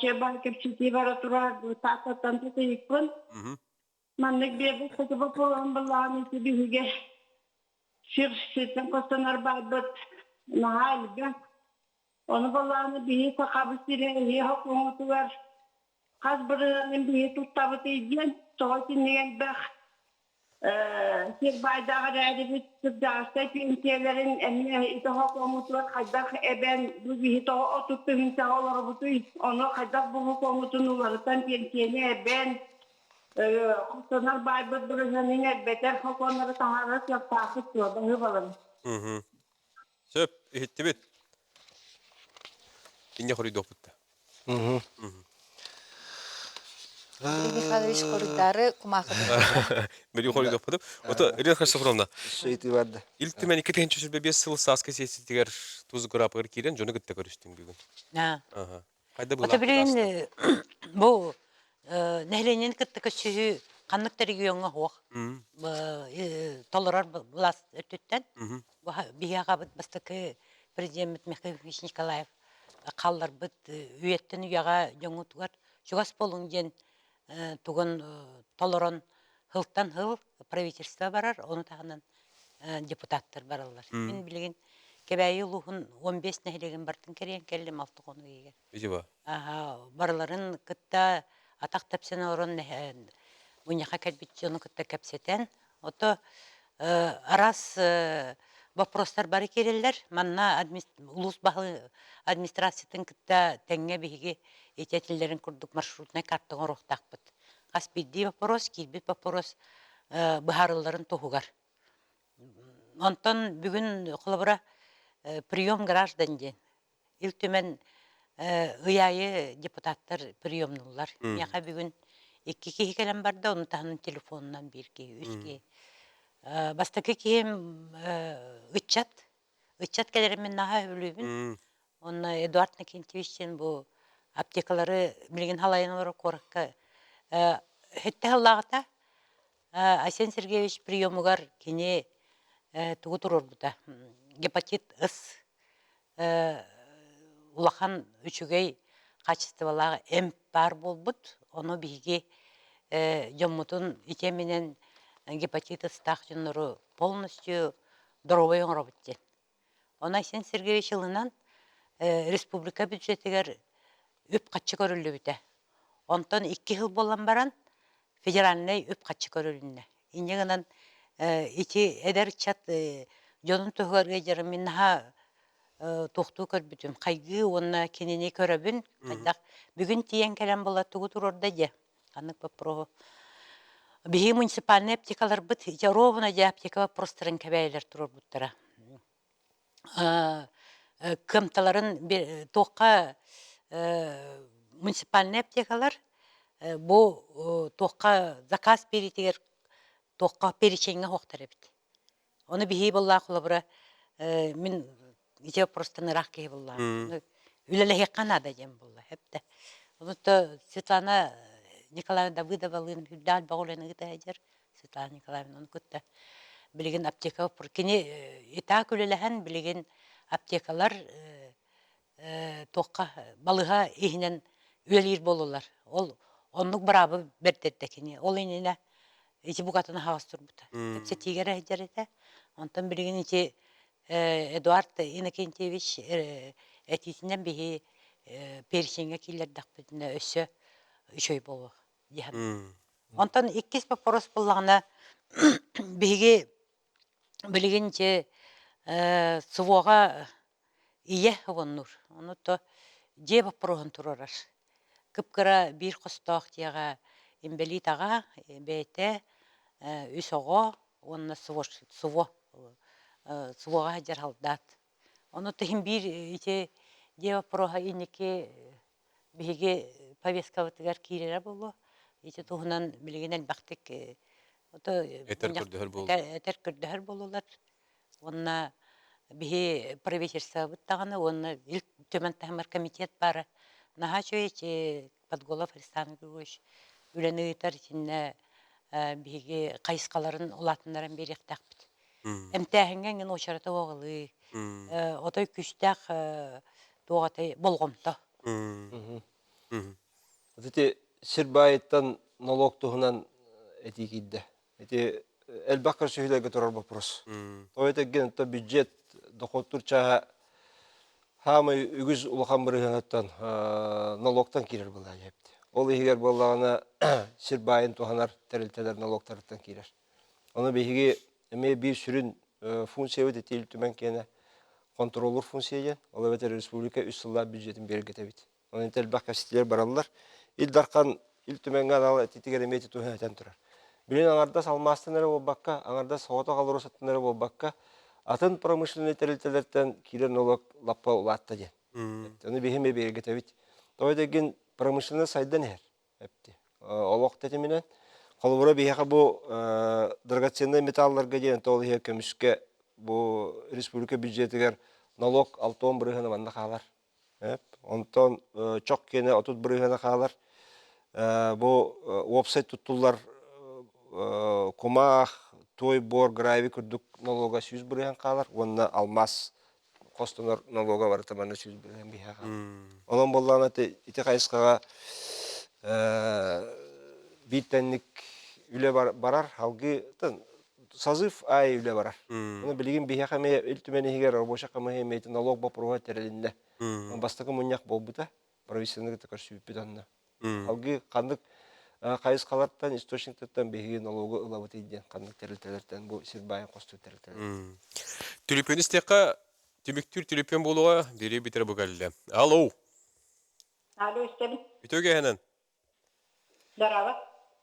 Чебан кэпсэтии бара турар Тааттаттан тутуйукпун. Маннык биэрбит хотугу буолан былаан ити биһиги сир сиртэн хостонор баайбыт наһаа элбэх. Ону былааны биһи сахабыт сирэ эһиэхэ хокуоҥутугар хас бырыһыанын биһи туттабытый диэн тоҕо итинник элбэх сир баайдаах эрээрибит кырдьаҕастар пенсияларын эмиэ ити хокуоҥутугар хайдах эбэн бу биһи тоҕо 30 тыһыынчаҕа олоробутуй ону хайдах бу хокуоҥутун уларытан пенсияны эбэн Хотонор баайбыт бырыһыанын элбэтэр хотоннору таһаарар кыахтаахпыт дуо, баһыыбаларын.
Сөп, иһиттибит. Инньэ хоруйдуохпут да.
Андрей Михайлович хоруйдаары кумаахытын.
Били хоруйдуохпут. Ото Ирина Христофоровна,
Ыйытыы бар да.
Ил Түмэн 2025 сыл сааскы сессиятыгар туз грапыгар киирэн дьону кытта көрүстүҥ бүгүн. Ага. Хайда
Ото билигин бу нэһилиэнньэни кытта көрсүһүү ханнык да региоҥҥа суох толорор былаас өттүттэн биһиэхэ бастакы президеммит Михаил Ильич Николаев хаалларбыт үйэттэн үйэҕэ дьоҥҥутугар чугас буолуҥ диэн тугун толорон сылтан сыл правительство барар, ону таһынан депутаттар бараллар. Мин билигин Кэбээйи улууһун 15 нэһилиэгин барытын кэрийэн кэллим алта хонук иһигэр.
Видимо.
Барыларын кытта атах тэпсэн олорон мунньахха кэлбит дьону кытта кэпсэтэн, ото араас. Вопростар бары киирэллэр. Манна улуус баһылыгын администрациятын кытта тэҥҥэ биһиги ити этиллэрин курдук маршрутнай карта оҥоруохтаахпыт. Хас биирдии вопрос, киирбит вопрос быһаарылларын туһугар. Онтон бүгүн холобура прием граждан диэн Ил Түмэн ый аайы депутаттар приемнуллар. Миэхэ бүгүн икки киһи кэлэн барда, ону таһынан телефонунан биир киһи, үс киһи. Бастакы киһим ыччат. Ыччат кэлэрин мин наһаа сөбүлүүбүн. Онно Эдуард Накентьевич диэн бу аптекалары билигин халайан олорор куоракка сэттэ сыллааҕыта Айсен Сергеевич приемугар кини тугу туруорбута? Гепатит С улахан үчүгэй хаачыстыбалаах эмп баар буолбут. Ону биһиги дьоммутун итиэминэн гепатит ыстаах дьоннору полностью доруобай оҥоробут диэн. Ону Айсен Сергеевич ылынан республика бюджетигэр үп-харчы көрүллүбүтэ. Онтон икки сыл буолан баран федеральнай үп-харчы көрүлүннэ. Инньэ гынан ити эдэр ыччат дьонун туһугар ыалдьарын мин наһаа туохтуу көрбүтүм. Хайгыы уонна кинини көрөбүн. Хайдах бүгүн тиийэн кэлэн була тугу туруорда дьэ. Ханнык боппуруоһу. Биһиги муниципальнай аптекаларбыт ити ровно дьэ аптека вопростарын кэбээйилэр туруорбуттара. Кыамталарын туохха муниципальнай аптекалар бу туохха заказ биэриитигэр туохха перечеҥҥэ суохтар эбит. Ону биһиги буоллаах холобура мин ити просто ыраах киһи буоллаҕым. Үлэлэһиэххэ наада диэн буолла эптэ. Ону то Светлана Николаевна Давыдовалыын үрдээх элбэх үлэни ыыта сылдьар. Светлана Николаевна ону кытта билигин аптека кини итак үлэлэһэн билигин аптекалар туохха балыһа иһинэн үлэлиир буолулар. Ол оннук быраабы бэрдэрдэ кини. Ол иннинэ ити букатын аһаҕас турбута. Кэпсэтиигэ эрэ сылдьар этэ. Онтон билигин ити Эдуард Иннокентьевич этиитинэн биһи перечеҥҥэ киллэрдэхпитинэ өссө үчүгэй буолуох диэхим. Онтон иккис боппуруос буоллаҕына биһиги билигин ити СВО-ҕа ийэ уоннуур. Ону то дьиэ боппуруоһун туруорар. Кып-кыра биир хостоох дьиэҕэ инбэлиит аҕа, бэйэтэ үс оҕо уонна СВО СВО-ҕа сылдьар солдат. Ону иһин биир ити дьиэ боппуруоһа инники биһиги повесткабытыгар киирэрэ буолуо. Ити туһунан билигин элбэхтик
Этэр көрдөһөр буоллулар.
Этэр көрдөһөр буоллулар. Уонна биһи правительствобыт даҕаны уонна Ил Түмэн таһымар комитет баара. Наһаа үчүгэй ити Подголов Александр Григорьевич үлэни ыытар итиннэ биһиги хайысхаларын улаатыннаран биэриэхтээхпит. Эмтээһиҥҥэ эҥин уочарата уоҕалыы, отой күүстээх туох этэй болҕомто.
Ити сир баайыттан нолуок туһунан этии киирдэ. Ити элбэх көрсүһүүлэргэ турар вопрос. Тоҕо этэргин то бюджет дохуоттуур чааһа хаамай үгүс улахан бырыһыаныттан налогтан киирэр буолаа эбит. Ол иһигэр буоллаҕына сир баайын туһанар тэрилтэлэр налогтарыттан киирэр. Ону биһиги эмиэ биир сүрүн функциябыт ити Ил Түмэн киэнэ контроллуур функция диэн, ол эбэтэр республика үс сыллаах бюджетин бигэргэтэбит. Онон элбэх кэпсэтиилэр бараллар. Ил Дархан Ил Түмэҥҥэ анал этиитигэр эмиэ ити туһунан этэн турар. Билигин аҥардас алмаастан эрэ буолбакка, аҥардас соҕотох АЛРОСАттан эрэ буолбакка, атын промышленнай тэрилтэлэртэн киирэр нолуок лаппа улаатта диэн. Ону биһи эмиэ бигэргэтэбит. Тоҕо диэгин промышленность сайдан иһэр. Эпти. Олох тэтиминэн. Холобура биһиэхэ бу драгоценнай металларга диэн ол иһэ көмүскэ бу республика бюджетигэр налог 60 бырыһыана манна хаалар. Онтон чох киэнэ 30 бырыһыана хаалар. Бу уопсай туттуллар кумаах, туой буор, гравий курдук налога 100 бырыһыан хаалар уонна алмаас хостонор налога барыта манна 100 бырыһыан биһиэхэ хаалар. Онон буоллаҕына ити хайысхаҕа биир тэнник үлэ барар, салгыы созыв аайы үлэ барар. Ону билигин биһиэхэ эмиэ Ил Түмэн иһигэр рабочай хамыыһыйа эмиэ налог боппуруоһа тэрилиннэ. Бастакы мунньах буолбута, правительствоны кытта көрсүбүппүт онно. Алгыы ханнык хайысхалартан, источниктартан биһиги налогу ылабытый диэн ханнык тэрилтэлэртэн бу сир баайын хостуур тэрилтэлэр.
Түлүпүөн истиэххэ түмүктүүр түлүпүөн буолуоҕа биэрии бүтэрэ бу кэллэ. Алло.
Алло, истэбин.
Үтүө киэһэнэн.
Здорово.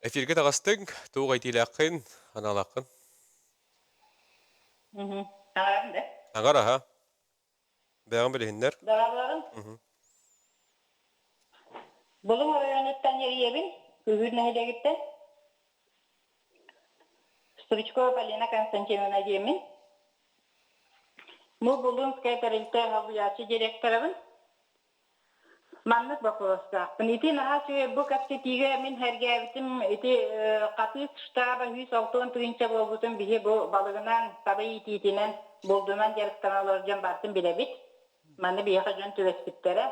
Эфиргэ таҕыстыҥ, туох айтиилээххин, аналааххын?
Аҥарабын да?
Аҥар аһа. Бэйэҕин билиһиннэр.
Здороваларын. Булуҥ оройуонуттан эрийэбин, Күһүүр нэһилиэгиттэн. Стручкова Полина Константиновна диэммин. Бу Булунская тэрилтэ солбуйааччы директорабын. Маннык боппуруостаахпын. Ити наһаа үчүгэй бу кэпсэтиигэ мин сэргээбитим ити хатыыс штаба 160 тыһыынча буолбутун биһи бу балыгынан, таба иитиитинэн, булдунан дьарыктана олорор дьон барытын билэбит. Маны биһиэхэ дьон түбэспиттэрэ.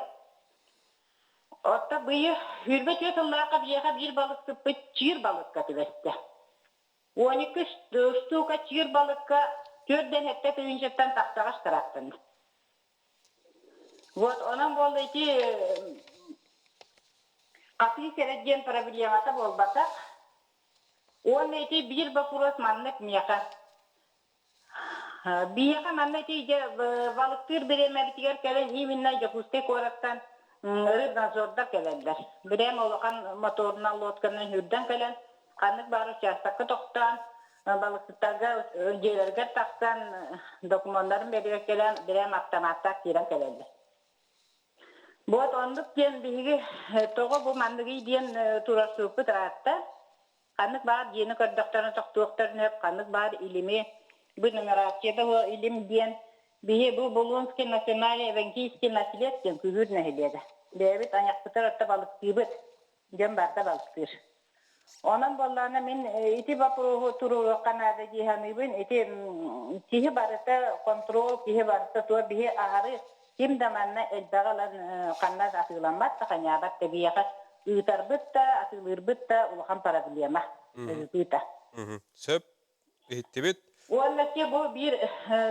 Оттон быйыл 24 сыллаахха биһиэхэ биир балыксыппыт чиир балыкка түбэстэ. 12 штука чиир балыкка 4 тыһыынчаттан тахсаҕа штрафтанна. Вот онон буолла ити хатыы сэрэ диэн проблемата буолбатах. Уонна ити биир боппуруос маннык миэхэ. Биһиэхэ манна ити дьэ балыктыыр бириэмэбитигэр кэлэн именно Дьокуускай куораттан рыбнадзордар кэлэллэр. Бирэм улахан моторунан лодканан сүүрдэн кэлэн ханнык баар учаастакка тохтоон балыксыттарга дьиэлэригэр тахсан докумуоннарын бэрэбиэркэлээн бирэм аптамааттаах киирэн кэлэллэр. Вот оннук диэн биһиги тоҕо бу манныгый диэн турарсыыппыт ыраатта. Ханнык баар дьиэни көрдөхтөрүнэ тохтуохтарын сөп, ханнык баар илими, бу нумерация да илим диэн биһи бу Булунский национальный эвенкийский наслед диэн Күһүүр нэһилиэгэ. Бэйэбит айахпытыгар орто балыктыыбыт. Дьон барыта балыктыыр. Онон буоллаҕына мин ити боппуруоһу туруоруохха наада дии саныыбын. Ити киһи барыта контрол, киһи барыта туох биһи аһары ким да манна элбэҕи ылан ханна да атыыламмат да ханьаабат да биһиэхэ ыытарбыт да атыылыырбыт да улахан проблема ыытыыта.
Сөп иһиттибит.
Уонна те бу биир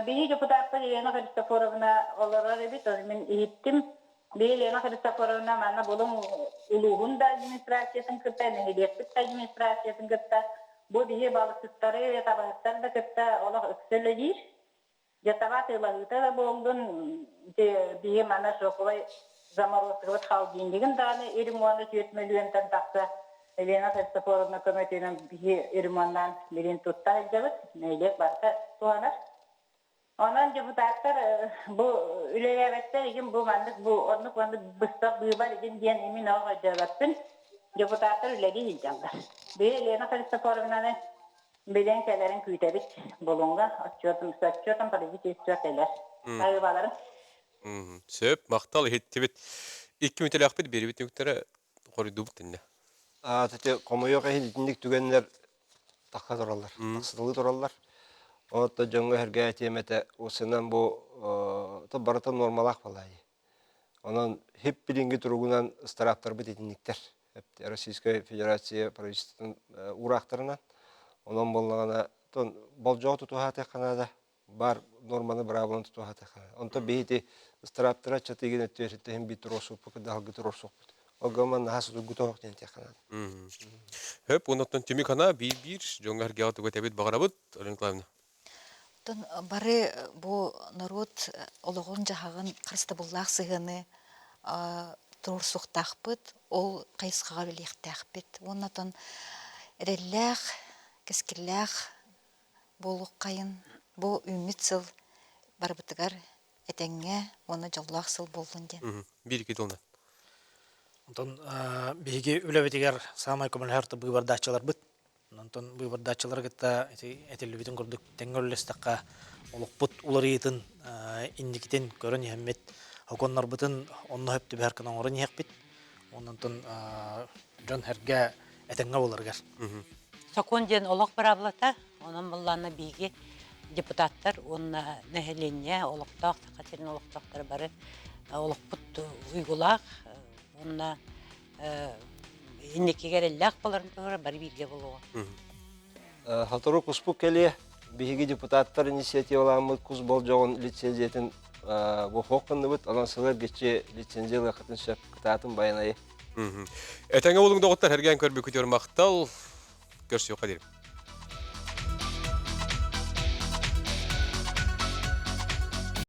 биһи депутаппыт Елена Христофоровна олорор эбит, оны мин иһиттим. Биһи Елена Христофоровна манна Булуҥ улууһун да администрациятын кытта, нэһилиэкпит да администрациятын кытта, бу биһи балыксыттары, табаһыттар да кытта олох ыкса үлэлиир. Дьэ таба атыылаһыыта да буоллун, ити биһи манна шоковай заморозкабыт холодильнигын даҕаны ремону 4 мөлүйүөнтэн тахса Елена Христофоровна көмөтүнэн биһи ремоннаан билин тутта сылдьабыт, нэһилиэк барыта туһанар. Онон депутаттар бу үлэлээбэттэр игин бу маннык бу оннук маннык быстах быыбар игин диэн имин оҕо өйдөөбөппүн. Депутаттар үлэлии сылдьаллар. Биһи Елена Христофоровнаны Билэн кэлэрин күүтэбит. Булуҥҥа отчуотум, отчуотум правительство кэлэр. Айыбаларын.
Сөп, махтал иһиттибит. Икки мүтэлээхпит биэрибит түмүктэрэ хоруйдуубут тиннэ.
Ити хомойуох иһин итинник түгэннэр тахса тураллар, тахсытылыы тураллар. Онон дьоҥҥо эһэргээ тиэмэтэ усунан бу барыта нуормалаах балаайы. Онон хип билиҥҥи туругунан ыстарааптарбыт итинниктэр. Российскай Федерация правительствотын уураахтарынан. Онон буоллаҕына, болдьоҕу тутуһаатыахха наада, баар нуорманы быраабыланы тутуһаатыахха наада. Онтон биһи ити ыстарааптара чатыгын өттүөсүттэн биир туруорсуохпут, даһалгы туруорсуохпут. Ол наһаа судургу тоһох диэн этиэххэ наада.
Хөп, оннуттан түмүк ана биир-биир дьоҥҥо эргэҕэ тугу этэбит баҕарабыт, Ольга Николаевна.
Оттон бары бу норуот олоҕун-дьаһаҕын харыстабыллаах сыһыаны туруорсуохтаахпыт, ол хайысхаҕа үлэлиэхтээхпит. Уонна оттон эрэллээх, кэскиллээх буолуоххайын бу үүммүт сыл барыбытыгар этэҥҥэ уонна дьоллоох сыл буоллун диэн.
Биир-икки тылынан.
Онтон биһиги үлэбитигэр саамай көмөлөһөр быыбардааччыларбыт Онтон быыбардааччылары кытта ити этиллибитин курдук тэҥҥэ үллэстэххэ олохпут уларыйыытын инникитин көрөн иһэммит, оконнорбутун онно сөп түбэһэр гына оҥорон иһиэхпит. Онтон дьон-сэргэ этэҥҥэ буоларыгар.
Сокуон диэн олох быраабылата, онон буоллаҕына биһиги депутаттар уонна нэһилиэнньэ олохтоох Саха сирин олохтоохторо бары олохпут уйгулаах уонна инникигэ эрэллээх буоларын туһугар бары бииргэ буолуоҕа.
Сотору куспут кэлиэ. Биһиги депутаттар инициативаламмыт кус болдьоҕун лицензиятын бу хоқ гынныбыт. Онон сыл эргиччи лицензия ылыаххытын сөп. Кытаатын байанайы.
Этэҥҥэ буолуҥ доҕоттор, эргээн көрбүккүтүгэр махтал. Көрсүөххэ диэри.